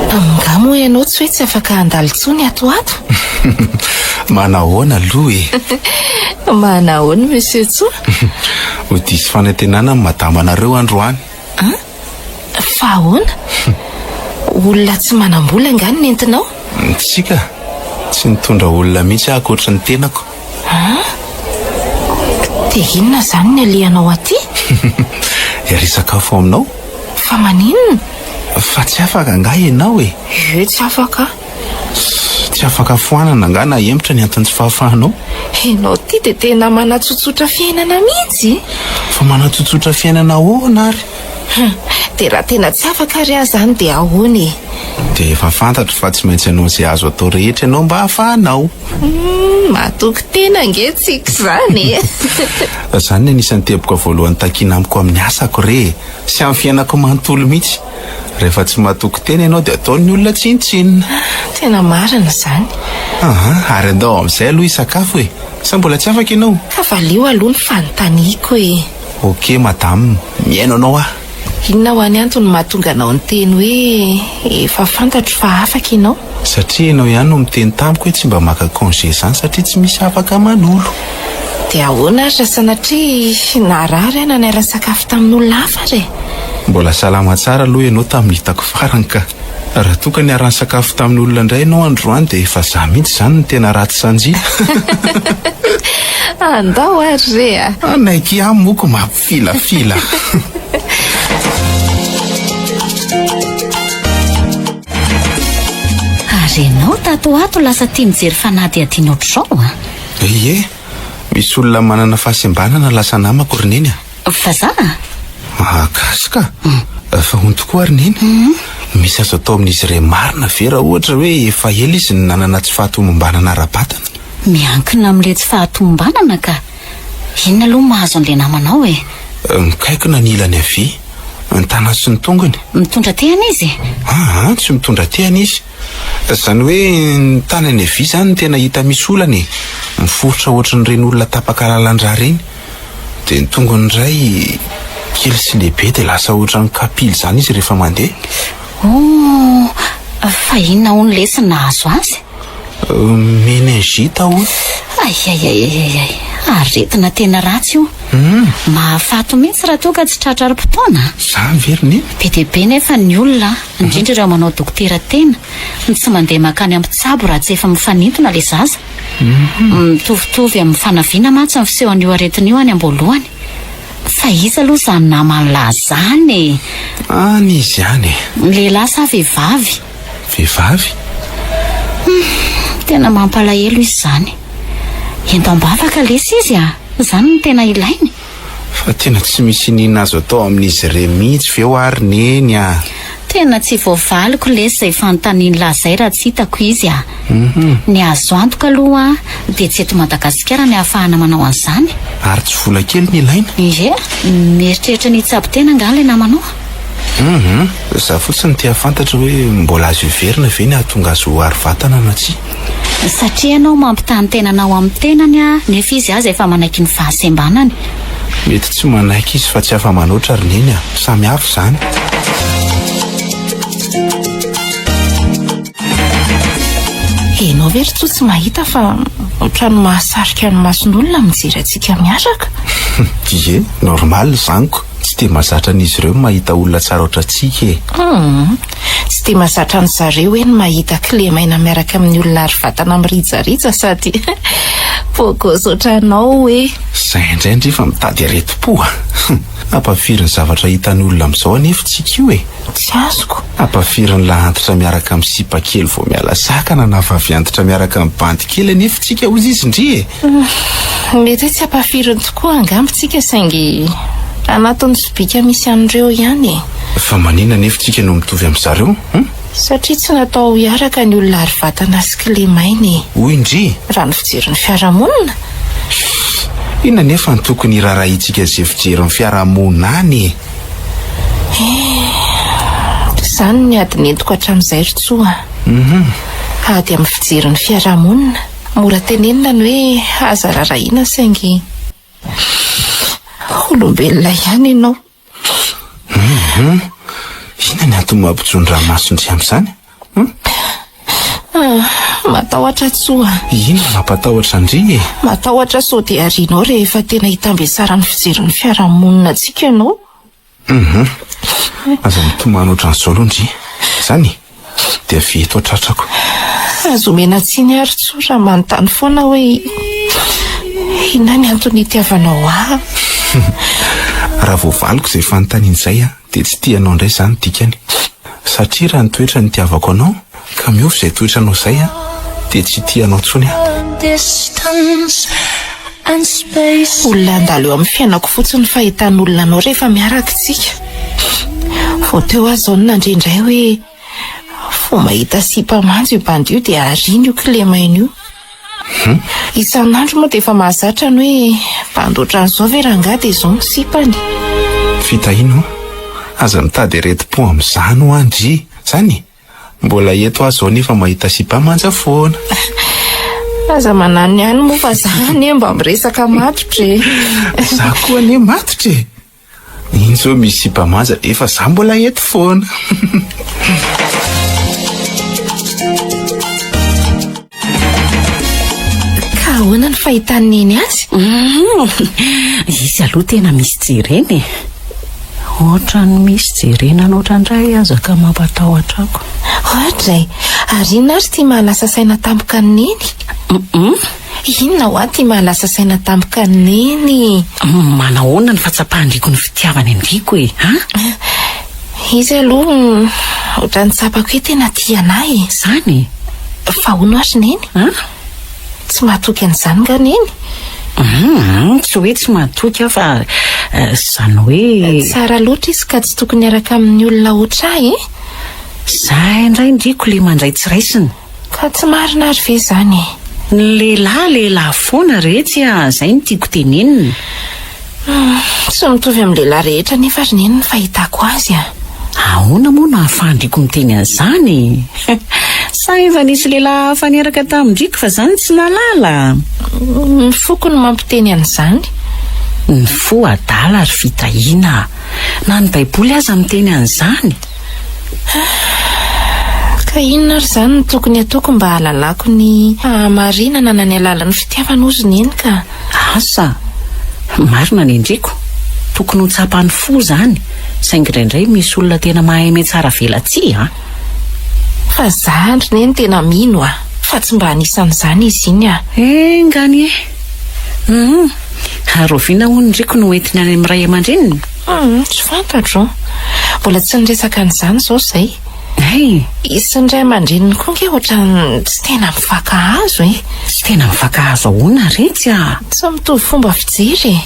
Angaha moa ianao tsy hoe tsy afaka handalo intsony ato ho ato? Manahoana aloha e? Manahoana Monsieur Tsoa? Ho diso fanantenana ny madamanareo androany. An? Fa ahoana? Olona tsy manam-bola angaha no nentinao? Tsia ka! Tsy nitondra olona mihitsy aho ankoatry ny tenako. An? Dia inona izany ny alehanao aty? Hiary-sakafo aminao. Fa maninona? Fa tsy afaka angaha ianao e? Ie, tsy afaka aho. Tsy afaka foanana angaha na hemotra ny anton'ny tsy fahafahanao? Ianao ity dia tena manatsotsotra fiainana mihitsy e! Fa manatsotsotra fiainana ahoana ary? Hum, dia raha tena tsy afaka ary aho izany dia ahoana e? Dia efa fantatro fa tsy maintsy hanao izay azo atao rehetra ianao mba hahafahanao. Hum, matoky tena ange tsika izany e! Izany no anisan'ny teboka voalohany takiana amiko amin'ny asako re e! Sy amin'ny fiainako manontolo mihitsy. Rehefa tsy matoky tena ianao dia ataon'ny olona tsinontsinona. Tena marina izany. Aha, ary andao amin'izay aloha hisakafo e! Sa mbola tsy afaka ianao? Ka valio aloha ny fanontaniako e! Ok madame, mihaino anao aho. Inona hoa ny antony mahatonga anao niteny hoe efa fantatro fa afaka ianao? Satria ianao ihany no miteny tamiko hoe tsy mba maka congé izany satria tsy misy afaka manolo. Dia ahoana ary raha sanatria narary aho na niara-nisakafo tamin'olona hafa ary e? Mbola salama tsara aloha ianao tamin'ny hitako farany ka. Raha toa ka niara-nisakafo tamin'olona indray ianao androany dia efa za mihitsy izany no tena ratsy sanjia. Andao ary re a! Hanaiky ihany moa ko mampifilafila. Ary ianao tato ho ato lasa tia mijery fanadihadiana ohatr'izao a! Ie, misy olona manana fahasembanana lasa namako ry Neny a! Vazaha? Mahakasy ka! Fa hono tokoa ry Neny, misy azo atao amin'izy ireny marina ve raha ohatra hoe efa ela izy no nanana tsy fahatomombanana ara-batana? Miankina amin'ilay tsy fahatomombanana ka! Inona aloha no mahazo an'ilay namanao e? Mikaikina ny ilany havia, ny tanany sy ny tongony. Mitondra tehana izy? Aa, tsy mitondra tehana izy. Izany hoe ny tanany havia izany no tena hita misy olana e! Miforitra ohatran'ireny olona tapaka lalan-drà ireny. Dia ny tongony indray kely sy lehibe dia lasa ohatran'ny kapila izany izy rehefa mandeha. Oh! Fa inona hono lesy no nahazo azy? Meningite hono. Aiaiaiaiai! Aretina tena ratsy io. Mahafaty mihitsy raha toa ka tsy tratra ara-potoana. Izany ve ry Neny? Be dia be nefa ny olona, indrindra ireo manao dokotera tena, no tsy mandeha mankany amin'ny mpitsabo raha tsy efa mifanintona ilay zaza. Mitovitovy amin'ny fanaviana mantsy ny fisehon'io aretina io any am-boalohany. Fa iza aloha izany naman'lah izany e? Any izy any e. Lehilahy sa vehivavy? Vehivavy? Hum, tena mampalahelo izy izany. Ento am-bavaka lesy izy a! Izany no tena ilainy. Fa tena tsy misy iniana azo atao amin'izy ireny mihitsy ve hoa ry Neny a? Tena tsy voavaliko lesy izay fanontanian'lah izay raha tsy hitako izy a! Ny azo antoka aloha dia tsy eto Madagasikara ny ahafahana manao an'izany. Ary tsy vola kely ny ilaina? Ie, mieritreritra ny hitsabo tena angaha ilay namanao? Hum, za fotsiny te hahafantatra hoe mbola azo heverina ve ny hahatonga azy ho ary vatana na tsia? Satria ianao mampitaha ny tenanao amin'ny tenany nefa izy aza efa manaiky ny fahasembanany. Mety tsy manaiky izy fa tsy afa-manoatra ry Neny a! Samy hafa izany. Ianao ve ry Tsoa tsy mahita fa ohatran'ny mahasarika ny mason'olona mijery antsika miaraka? Ie, normal izany ko. Tsy dia mahazatra an'izy ireo ny mahita olona tsara ohatrantsika e. Hum, tsy dia mahazatra an-dry zareo hoe ny mahita kilemaina miaraka amin'ny olona ary vatana mirijarija sady beau gosse ohatranao hoe. Izay indray ndry fa mitady aretim-po a! Hampafiry ny zavatra hitan'ny olona amin'izao anefa tsika io e! Tsy azoko. Hampafiry ny lahy antitra miaraka amin'ny sipa kely vao miala sakana na vavy antitra miaraka amin'ny bandy kely anefa tsika hozy izy ndry e! Mety hoe tsy hampafiriny tokoa angamba tsika saingy anatin'ny sobika misy an'ireo ihany e! Fa maninona anefa tsika no mitovy amin-dry zareo hum? Satria tsy natao hiaraka ny olona ary vatana sy kilemaina e! Hoy ndry! Raha ny fijerin'ny fiarahamonina. Inona anefa no tokony hiraharahiantsika izay fijerin'ny fiarahamonina any e? Eh, izany ny ady nentiko hatramin'izay ry Tsoa a. Ady amin'ny fijerin'ny fiarahamonina. Mora tenenina ny hoe aza rarahiana saingy olombelona ihany ianao. Inona ny antony mampijondra-maso ndry amin'izany? Matahotra Tsoa a. Inona mampatahotra an-dry e? Matahotra sao dia arianao rehefa tena hitambesaran'ny fijerin'ny fiarahamonina antsika ianao. Hum. Aza mitomany ohatran'izao aloha ndry. Izany e? Dia avia eto an-tratrako. Aza omena tsiny ary Tsoa raha manontany foana hoe inona ny antony itiavanao ahy. Raha voavaliko izay fanontaniana izay an, dia tsy tia anao indray izany dikany. Satria raha ny toetra nitiavako anao, ka miova izay toetranao izay an, dia tsy tia anao intsony aho. Olona handalo eo amin'ny fiainako fotsiny ny fahitan'olona anao rehefa miaraka isika. Vao teo aho izao no nandre indray hoe vao mahita sipa manja io bandy io dia ariany io kilemaina io. Isan'andro moa dia efa mahazatra ny hoe bandy ohatran'izao ve rangahy dia izao ny sipany. Fitahiana o! Aza mitady aretim-po amin'izany hoa ndry! Zany e! Mbola eto aho izao nefa mahita sipa manja foana. Aza manano ihany moa fa za anie mba miresaka matotra e! Za koa anie matotra e! Iny zao misy sipa manja nefa za mbola eto foana. Ka ahoana ny fahitan'i Neny azy? Izy aloha tena misy jerena e. Ohatran'ny misy jerena anao indray aza ka mampatahotra ako. Oadray, ary inona ary ity mahalasa saina tampoka an'i Neny? Inona hoa ity mahalasa saina tampoka an'i Neny? Manahoana ny fahatsapan-dRiko ny fitiavany an-dRiko e? Ha? Izy aloha ohatran'ny tsapako hoe tena tia an'ahy e. Izany? Fa hono ary Neny? Ha? Tsy mahatoky an'izany nga Neny? Hum, tsy hoe tsy mahatoky aho fa izany hoe. Tsara loatra izy ka tsy tokony hiaraka amin'ny olona ohatr'ahy e. Za indray ndriko le mandray tsy raisina. Ka tsy marina ary ve izany e? Ny lehilahy lehilahy foana retsy a, zay no tiako tenenina. Hum, tsy mitovy amin'ny lehilahy rehetra anefa ry Neny ny fahitako azy a. Ahoana moa no ahafahan-dRiko miteny an'izany e? Sa efa nisy lehilahy hafa niaraka tamin-dRiko fa za no tsy nahalala? Ny foko no mampiteny an'izany. Ny fo adala ry Fitahiana a! Na ny Baiboly aza miteny an'izany. Ka inona ary izany no tokony hataoko mba hahalalako ny fahamarinana na ny alalan'ny fitiavana hozy Neny ka? Asa! Marina ny endriko. Tokony ho tsapan'ny fo izany, saingy indraindray misy olona tena mahay mihatsara velatsihy an! Fa za ry Neny tena mino a! Fa tsy mba anisan'izany izy iny a! Enga anie! Hum! Ary rahoviana hono ry ko no hoentiny any amin'ny ray aman-dreniny? Hum, tsy fantatro. Mbola tsy niresaka an'izany izao izay. Hay! Izy sy ny ray aman-dreniny koa ange ohatran'ny tsy tena mifankahazo e. Tsy tena mifankahazo ahoana retsy a? Tsy mitovy fomba fijery e.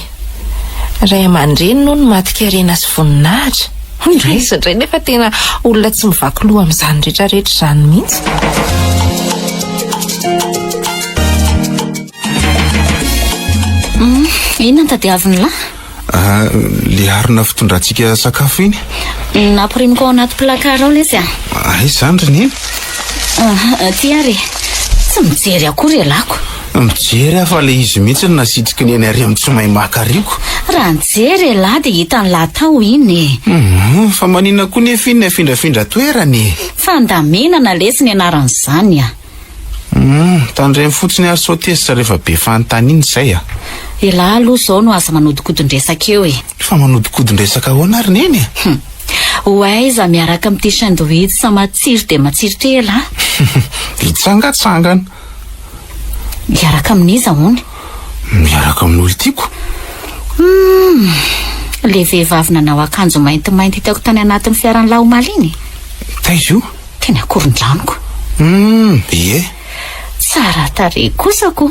Ray aman-dreniny hono matin-karena sy voninahitra. Hoy indray. Izy indray nefa tena olona tsy mivaky loha amin'izany rehetrarehetra izany mihitsy. Hum, inona no tadiavin'ny lahy? Ah, le harona fitondrantsika sakafo iny. Nampirimiko ao anaty placard ao lesy a. Aiza izany ry Neny? Ah, ty ary e. Tsy mijery akory ialako. Mijery aho fa le izy mihitsy no nasitriky ny eny ary amin'ny tsy mahay maka ariko. Raha nijery elah dia hitan'lah tao iny e. Hum, fa maninona koa nefa iny afindrafindra toerana e? Fandamenana lesy ny anaran'izany a. Hum, tandremo fotsiny ary sao tezitra rehefa be fanontaniana izay a. Elah aloha izao no aza manodikodin-dresaka eo e. Fa manodikodin-dresaka ahoana ary neny e? Hum, ho aiza miaraka amin'ity sandwich matsiro dia matsiro ity elah? Hitsangatsangana. Miaraka amin'iza hono? Miaraka amin'olon-tiako. Hum, le vehivavy nanao akanjo maintimainty hitako tany anatin'ny fiaran'lah omaly iny? Taiza io? Teny Ankorondrano. Hum, ie. Tsara tarehy kosa ko.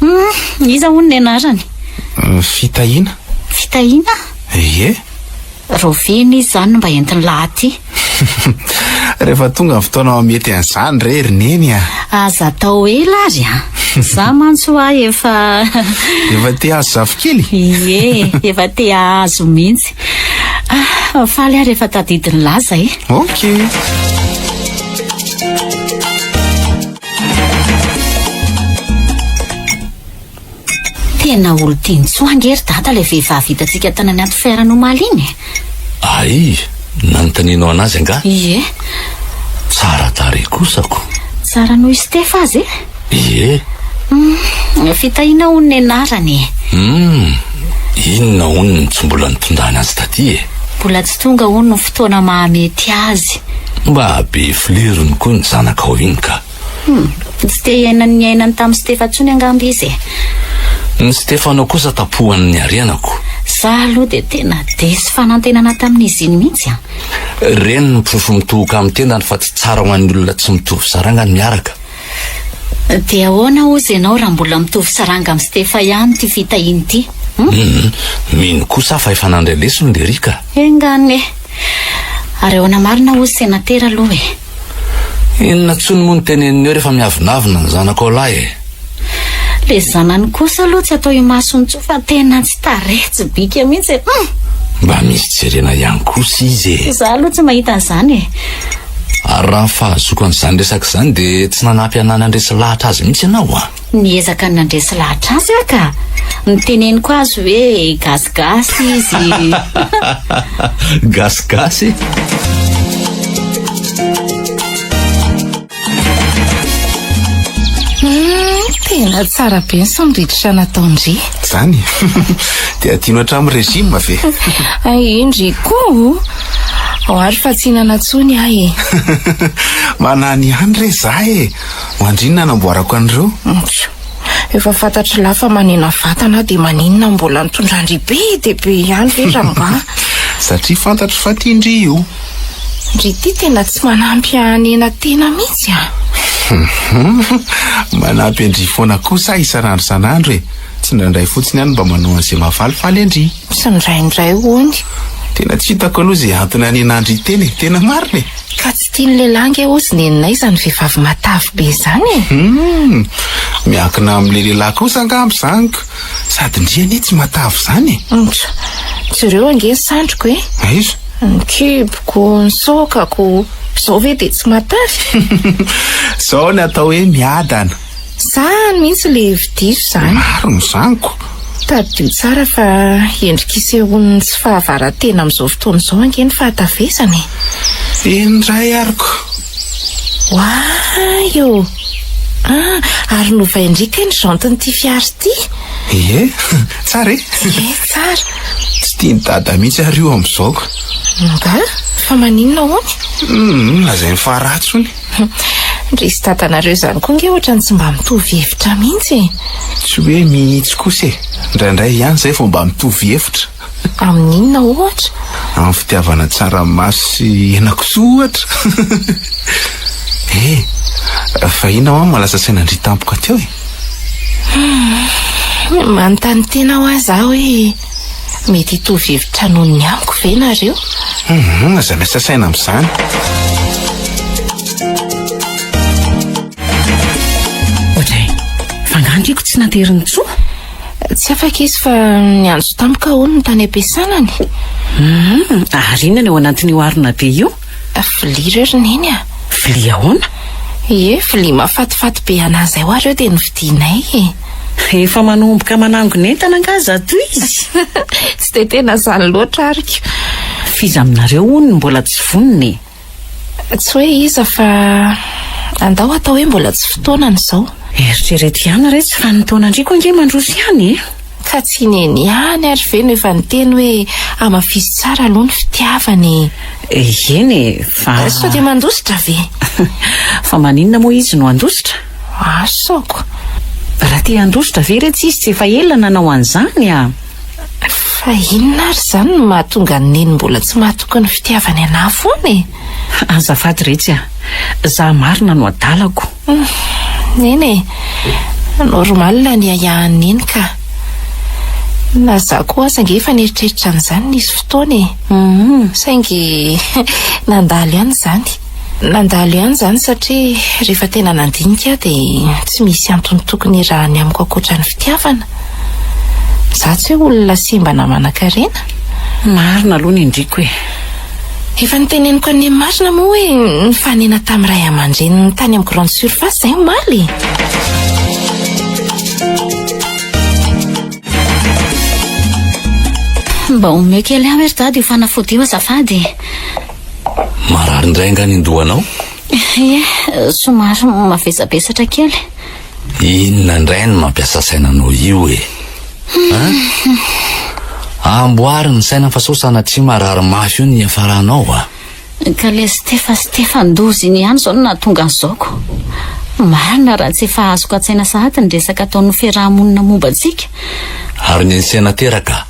Hum, iza hono ny anarany? Fitahiana. Fitahiana? Ie. Raoviana izy izany no mba entin'lah aty? Rehefa tonga ny fotoana mahamety an'izany re ry Neny a! Aza atao ela ary a! Za mantsy hoa efa. Efa te hahazo zafikely? Ie, efa te hahazo mihitsy. Ah, faly aho rehefa tadidin'lah zay. Ok. Tena olon-tian-tsoa ange ry dada ilay vehivavy hitantsika tany anaty fiarany omaly iny e! Ay! Nanontanianao an'azy angaha? Ie. Tsara tarehy kosa ko. Tsara noho i Steph aza e! Ie. Hum, Fitahiana hono ny anarany e! Hum, inona hono no tsy mbola nitondrany azy taty e? Mbola tsy tonga hono ny fotoana mahamety azy. Mba be flerony koa ny zanakao iny ka. Hum, tsy te hiaina ny niainany tamin'i Stefa intsony angamba izy e. Ny Stefano kosa tapohan'ny niarenako. Za aloha dia tena diso fanantenana tamin'izy iny mihitsy an. Ireny ny porofo mitohoka amin'ny tendany fa tsy tsara ho an'ny olona tsy mitovy saranga ny miaraka. Dia ahoana hozy ianao raha mbola mitovy saranga amin'i Stefa ihany ity fitahiana ity? Hum? Hum, mino kosa aho fa efa nandray lesona i Derika. Enga anie. Ary ahoana marina hozy senatera aloha e? Inona intsony moa no teneniny eo rehefa miavonavona ny zanakao lahy e? Le zanany kosa aloha tsy atao imasony intsony fa tena tsy tarehy tsy bika mihitsy e! Hum! Mba misy jerena ihany kosa izy e! Za aloha tsy mahita an'izany e! Ary raha ny fahazoako an'izany resaka izany dia tsy nanampy anà nandresy lahatra azy mihitsy ianao a! Niezaka ny nandresy lahatra azy aho ka! Niteneniko azy hoe gasigasy izy. Gasigasy? Hum, tena tsara be ny sandwich nataon-dry. Zany? Dia adino hatramin'ny régime ve? Ay, ndry koa. Ao ary fa tsy hinana intsony aho e. Manany ihany re za e. Ho an-dry no nanamboarako an'ireo. Ntsy. Efa fantatr'i lahy fa manena vatana aho dia maninona no mbola nitondran-dry be dia be ihany ve rangahy? Satria fantatro fa tian-dry io. Ndry ity tena tsy manampy hanena tena mihitsy an! Manampy an-dry foana kosa aho isan'andro isan'andro e! Tsy indraindray fotsiny aho no mba manao an'izay mahafalifaly an-dry. Tsy indraindray hono. Tena tsy hitako aloha izay antony hanenan-dry tena e! Tena marina e! Ka tsy tian'ny lehilahy ange hozy neninay izany vehivavy matavy be izany e! Hum! Miankina amin'ilay lehilahy kosa angamba izany ko! Sady ndry anie tsy matavy izany e! Ntsy! Jereo ange ny sandriko e! Aiza? Ny kiboko, ny saokako, izao ve dia tsy matavy? Izao ny atao hoe miadana! Zany mihitsy le hevi-diso zany. Marina izany ko. Tadidio tsara fa endrika isehoan'ny tsy fahavaran-tena amin'izao fotoana izao ange ny fahatavezana e. Eny indray ary ko. Oay ô! Ah, ary novain-dry kay ny jantin'ity fiara ity. Ie, tsara e. Ie, tsara. Tsy tian'i Dada mihitsy ary io amin'izao ko. Nga? Fa maninona hono? Hum, lazainy fa ratsy hono. Ndry sy dadanareo izany koa nge ohatran'ny tsy mba mitovy hevitra mihitsy e. Tsy hoe mihitsy kosa e. Indraindray ihany izay vao mba mitovy hevitra. Amin'ny inona ohatra? Amin'ny fitiavana tsaramaso sy henakisoa ohatra. Eh, fa inona hoa no mahalasa saina an-dry tampoka teo e? Hum, manontany tena hoa za hoe mety hitovy hevitra noho ny amiko ve nareo? Hum, aza miasa saina amin'izany. Ohatray, fa angaha ndriko tsy naterin'i Tsoa? Tsy afaka izy fa niantso tampoka hono ny tany am-piasanany. Hum, ary inona ny ao anatin'io harona be io? Vilia ireo ry Neny a! Vilia ahoana? Ie, vilia mahafatifaty be anà izay hoa ireo dia novidianay e! Efa manomboka manangona entana angaha zato izy? Tsy dia tena izany loatra ary ko. F'iza aminareo hono no mbola tsy vonona e? Tsy hoe iza fa andao atao hoe mbola tsy fotoanany izao. Eritrereto ihany re tsy fa ny taonandriako ange mandroso ihany e! Ka tsy i Neny ihany ary ve no efa niteny hoe hamafiso tsara aloha ny fitiavana e! Eny e, fa. Sao dia mandositra ve? Fa maninona moa izy no handositra? Asako. Raha te handositra ve re tsy izy tsy efa ela nanao an'izany a! Fa inona ary izany no mahatonga an'i Neny mbola tsy mahatoky ny fitiavany anà foana e? Azafady retsy a! Za marina no adalako. Neny e! Normal ny ahiahin'i Neny ka. Na za koa aza ange efa nieritreritra an'izany nisy fotoana e. Saingy nandalo ihany izany. Nandalo ihany izany satria rehefa tena nandinika aho dia tsy misy antony tokony hirahany amiko ankoatra ny fitiavana. Za tsy hoe olona sembana manankarena. Marina aloha ny indriko e. Efa noteneniko an'i Neny marina moa hoe nifanena tamin'ny ray aman-dreniny tany amin'ny grande surface izay omaly e. Mba omeo kely aho ry dada io fanafody io azafady e. Marary indray angaha ny andohanao? Ie, somary mavesabesatra kely. Inona indray no mampiasa saina anao io e? An? Amboary ny saina fa sao sanatria marary mafy eo ny hiafaranao a! Ka le Stefa Stefan-doza iny ihany izao no nahatonga an'izao ko. Marina raha tsy efa azoko an-tsaina sahady ny resaka ataon'ny fiaraha-monina momba antsika. Ary ny senatera ka?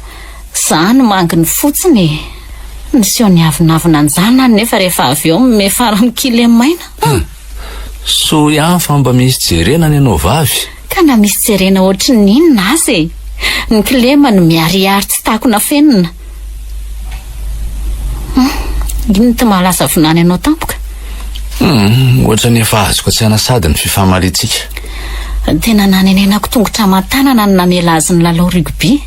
Za no manginy fotsiny e! Niseho niavonavona an-janany nefa rehefa avy eo miafara amin'ny kilemaina. Hum! Soa ihany fa mba misy jerena ny anao vavy. Ka na misy jerena ohatry ny inona aza e! Ny kilema no miharihary tsy takona afenina. Hum! Inona ity mahalasa vinany anao tampoka? Hum! Ohatry ny efa azoko an-tsaina sady ny fifamaliantsika. Tena nanenenako tongotra aman-tanana ny namela azy nilalao rugby.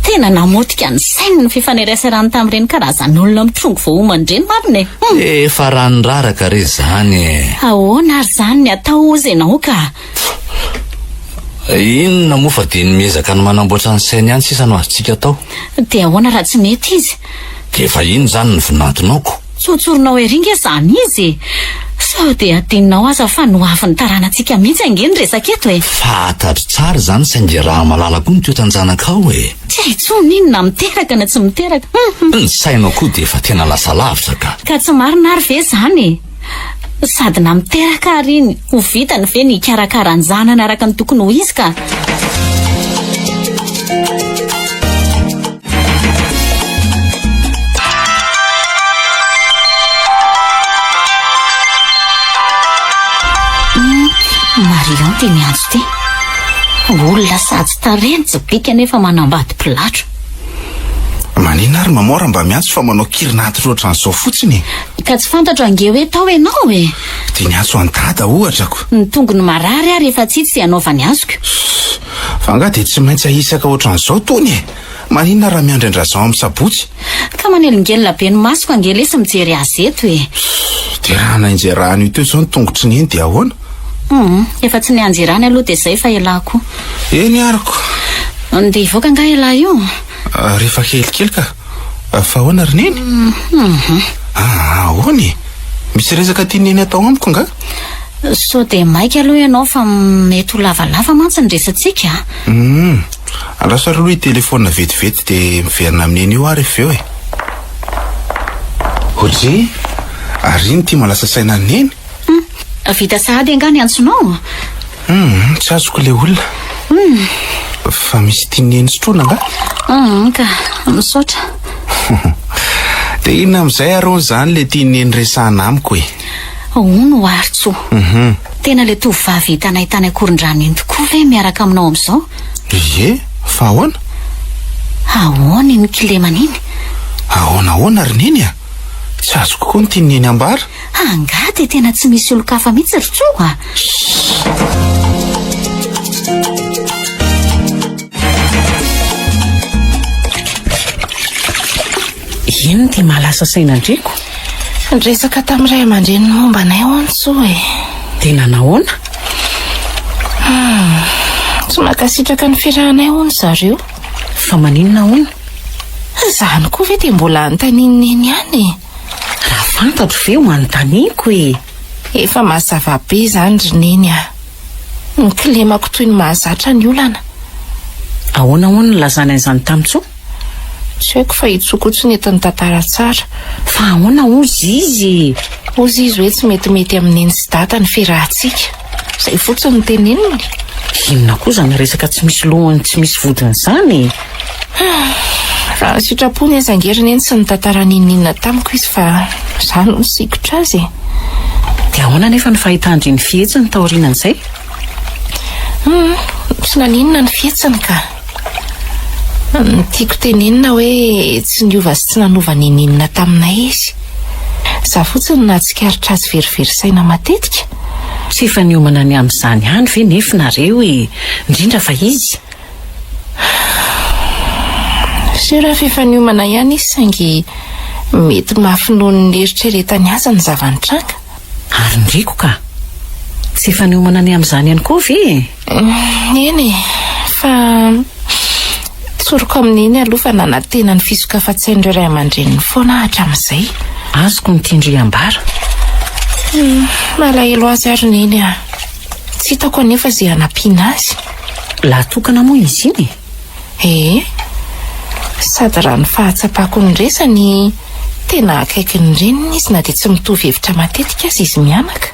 Tena namotika ny sainy ny fifaneraserany tamin'ireny karazan'olona mitrongy vao homana ireny marina e! Hum! Efa rano raraka re izany e! Ahoana ary izany ny atao hozy ianao ka? Inona moa fa dia ny miezaka ny manamboatra ny sainy ihany sisa no azontsika atao. Dia ahoana raha tsy mety izy? Dia efa iny izany ny vinantonao ko! Tsotsorinao ery nge izany izy e! Sao dia adinonao aza fa ny hoavin'ny taranantsika mihitsy ange no resaka eto e! Fantatro tsara izany saingy raha malala koa ny toetran-janakao e! Tsy hay intsony iny na miteraka na tsy miteraka hum! Ny sainao koa dia efa tena lasa lavitra ka! Ka tsy marina ary ve izany e! Sady na miteraka ary iny, ho vitany ve ny hikarakara an-janany araka ny tokony ho izy ka! Marion ty miantso ty. Olona sady tarehy no tsy bika nefa manambady mpilatro. Maninona ary maman raha mba miantso fa manao kirinatitra ohatran'izao fotsiny e? Ka tsy fantatro ange hoe tao ianao e. Dia niantso an'i dada ohatra ko. Ny tongony marary ary efa tsy hita izay hanaovany azoko. Fa angaha dia tsy maintsy ahisaka ohatran'izao tony e? Maninona raha miandry an-dRajean amin'ny sabotsy? Ka manelingelina be ny masoko ange lesy mijery azy eto e! Dia raha nainjerany io teo izao ny tongotry neny dia ahoana? Hum, efa tsy nianjerany aloha dia izay fa elah koa. Eny ary ko! Ndeha hivoaka angaha elah io? Rehefa kelikely ka. Fa ahoana ry neny? Hum. Ah, ahoana e? Misy resaka tian'i neny atao amiko angaha? Sao dia maika aloha ianao fa mety ho lavalava mantsy ny resatsika a! Hum, andraso ary aloha hitelefaonina vetivety dia miverina amin'i Neny io aho rehefa avy eo e! Odry, ary ino ity mahalasa saina an'i Neny? Hum, Vita sahady angaha ny antsonao? Hum, tsy azoko ilay olona. Hum. Fa misy tian'i Neny sotroina angaha? Hum, ka, misaotra. Dia inona amin'izay ary hono izany ilay tian'i Neny resahana amiko e? Hono Artso. Mhm. Tena ilay tovovavy hitanay tany Ankorondrano iny tokoa ve miaraka aminao amin'izao? Ie, fa ahoana? Ahoana iny kilemana iny? Ahoana ahoana ry Neny a? Tsy azoko koa ny tian'i Neny ambara. Angaha dia tena tsy misy olon-kafa mihitsy ry Tsoa a? Inona ity mahalasa saina an-driko? Niresaka tamin'ny ray aman-dreniny momba anay hono Tsoa e. Dia nanahoana? Hmm, tsy mankasitraka ny fiarahanay hono zareo. Fa maninona hono? Izany koa ve dia mbola anontanian'i Neny ihany e? Raha fantatro ve ho anontaniako e? Efa mazava be izany ry Neny a! Ny kilemako toy ny mahazatra ny olana. Ahoana hono ny nilazany an'izany tamin'i Tsoa? Tsy haiko fa i Tsoa koa tsy nety nitantara tsara. Fa ahoana hozy izy e? Hozy izy hoe tsy metimety amin'i Neny sy Dada ny fiarahantsika. Izay fotsiny no teneniny. Inona koa izany resaka tsy misy lohany tsy misy vodiny izany e? Raha ny sitrapony aza ange ry Neny tsy nitantara n'inon'inona tamiko izy fa izaho no nisikotra azy e. Dia ahoana anefa ny fahitan-dry ny fihetsiny taorianan'izay? Hum, tsy naninona ny fihetsiny ka. Ny tiako tenenina hoe tsy niova sy tsy nanova n'inon'inona taminay izy. Izaho fotsiny no nahatsikaritra azy verivery saina matetika. Tsy efa niomana ny amin'izany ihany ve nefa nareo e? Indrindra fa izy. Sûr fa efa niomana ihany izy saingy mety mafy noho ny nieritreretany azy ny zava-nitranga. Ary ny riko ka! Tsy efa niomana ny amin'izany ihany koa ve e? Eny e, fa tsoriko amin'i Neny aloha fa nanantena ny fisokafan-tsain'ireo ray aman-dreniny foana aho hatramin'izay. Azoko ny tian-dry ambara. Malahelo azy aho ry Neny a! Tsy hitako anefa izay hanampiana azy. Lahy tokana moa izy iny e? Ee. Sady raha ny fahatsapako ny resany, tena akaiky ny reniny izy na dia tsy mitovy hevitra matetika aza izy mianaka.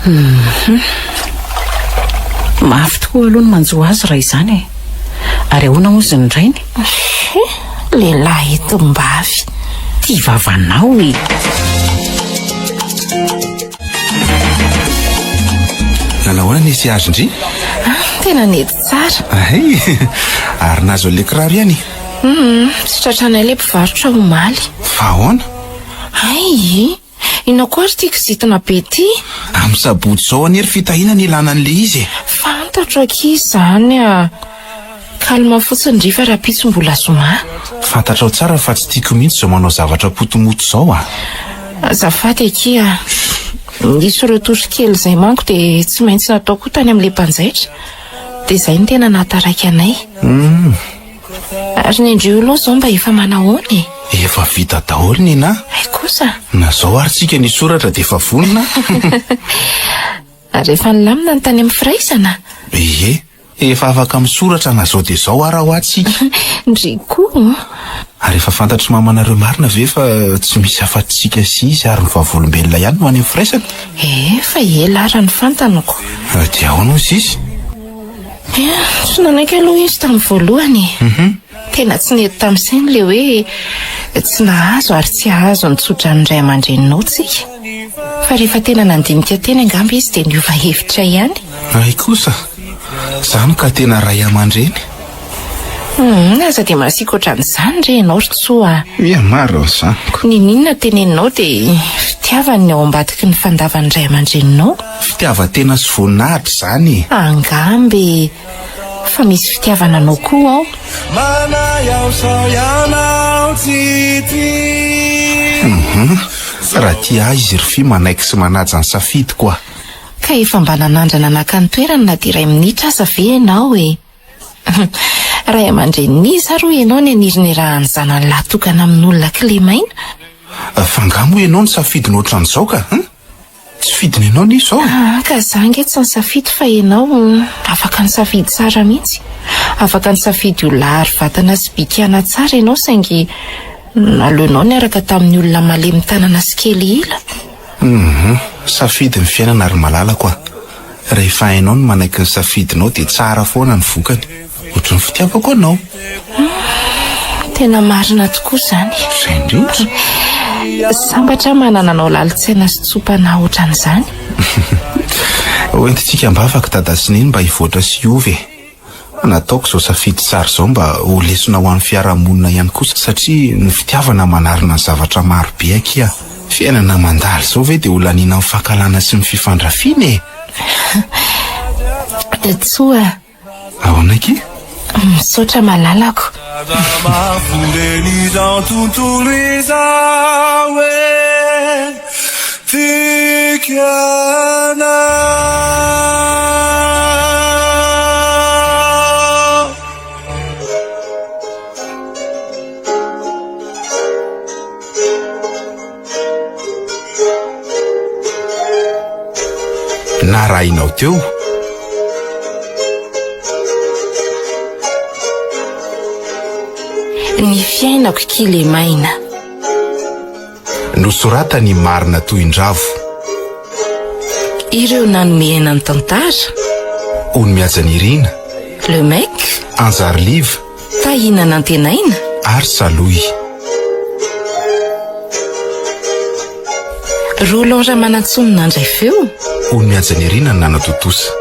Hum. Mafy tokoa aloha ny manjo azy raha izany e. Ary ahoana hozy ny rainy? He, lehilahy entim-bavy. Tia vavanao e! Nanao ahoana ny essayage ndry? Ah, tena nety tsara. Hay, ary nahazo an'ilay kiraro ihany? Hum, tsy tratranay ilay mpivarotra omaly. Fa ahoana? Hay, inona koa ary ity kizitina be ity? Amin'ny sabotsy izao anie ry Fitahiana ny ilana an'ilay izy e. Fantatro akia izany a. Calme fotsiny ndry fa rahampitso mbola zoma. Fantatrao tsara fa tsy tiako mihitsy izao manao zavatra potomoto izao a! Azafady akia a! Nisy retour kely izay manko dia tsy maintsy natao koa tany amin'ilay mpanjaitra. Dia izay no tena nahataraiky anay. Hum. Ary ny an-dry aloha izao mba efa manahoana e? Efa vita daholo ny anà. Hay kosa! Na izao ary tsika ny hisoratra dia efa vonona. Ary efa nilamina ny tany amin'ny firaisana? Ie. Efa afaka misoratra na zao dia zao ara hoa tsika. Ndry koa. Ary efa fantatr'i mamanareo marina ve fa tsy misy afa-tsy tsika sy izy ary ny vavolombelona ihany no any amin'ny firaisana? Efa ela ara ny fantany ko. Dia ahoana hozy izy? Tsy nanaiky aloha izy tamin'ny voalohany e. Tena tsy nety tamin'ny sainy ilay hoe tsy nahazo ary tsy hahazo ny tsodran'ny ray aman-dreninao tsika. Fa rehefa tena nandinika tena angamba izy dia niova hevitra ihany. Hay kosa! Zany ka tena ray aman-dreny. Humm, aza dia masiaka ohatran'izany re ianao ry Tsoa a! Ia marina izany ko. N'inon'inona teneninao dia fitiavany ny ao ambadiky ny fandavan'ny ray aman-dreninao. Fitiavan-tena sy voninahitra izany e! Angamba e! Fa misy fitiavana anao koa ao. Manahy aho sao ianao tsy tia. Humm, raha tia ahy izy ry Fy manaiky sy manaja ny safidiko aho. Ka efa mba nanandrana naka ny toerany na dia iray minitra aza ve ianao e? Ray aman-drenin'iza ary hoy ianao ny haniry niarahan'ny zanany lahy tokana amin'olona kilemaina? Fa angaha moa ianao nisafidy ny ohatran'izao ka? Hum? Tsy fidiny ianao anie izao e! Aa ka za ange tsy nisafidy fa ianao afaka nisafidy tsara mihitsy. Afaka nisafidy olona ary vatana sy bikàna tsara ianao saingy naleonao niaraka tamin'ny olona malemy tanana sy kely ila. Hum. Safidy ny fiainana ry malalako a! Rehefa hainao ny manaiky ny safidinao dia tsara foana ny vokany. Ohatry ny fitiavako anao. Tena marina tokoa izany. Izay indrindra. Sambatra aho manana anao lalin-tsaina sy tso-panahy ohatran'izany. Hoentintsika am-bavaka Dada sy Neny mba hivoatra sy hiova e! Nataoko izao safidy tsara izao mba ho lesona ho an'ny fiarahamonina ihany koa satria ny fitiavana manarina ny zavatra maro be akia. Fiainana mandalo izao ve dia ho laniana amin'ny fankahalana sy ny fifandrafiana e! Tsoa. Ahoana akia? Misaotra malalako. Narahinao teo. Ny fiainako kilemaina. Nosoratany i Marina Tohindravo. Ireo nanome aina ny tantara. Ony Nirina. Le mec. Anjary Liva. Tahina Nantenaina. Ary Salohy. Roland Ramanantsoa no nandray feo. Ony Nirina no nanatontosa.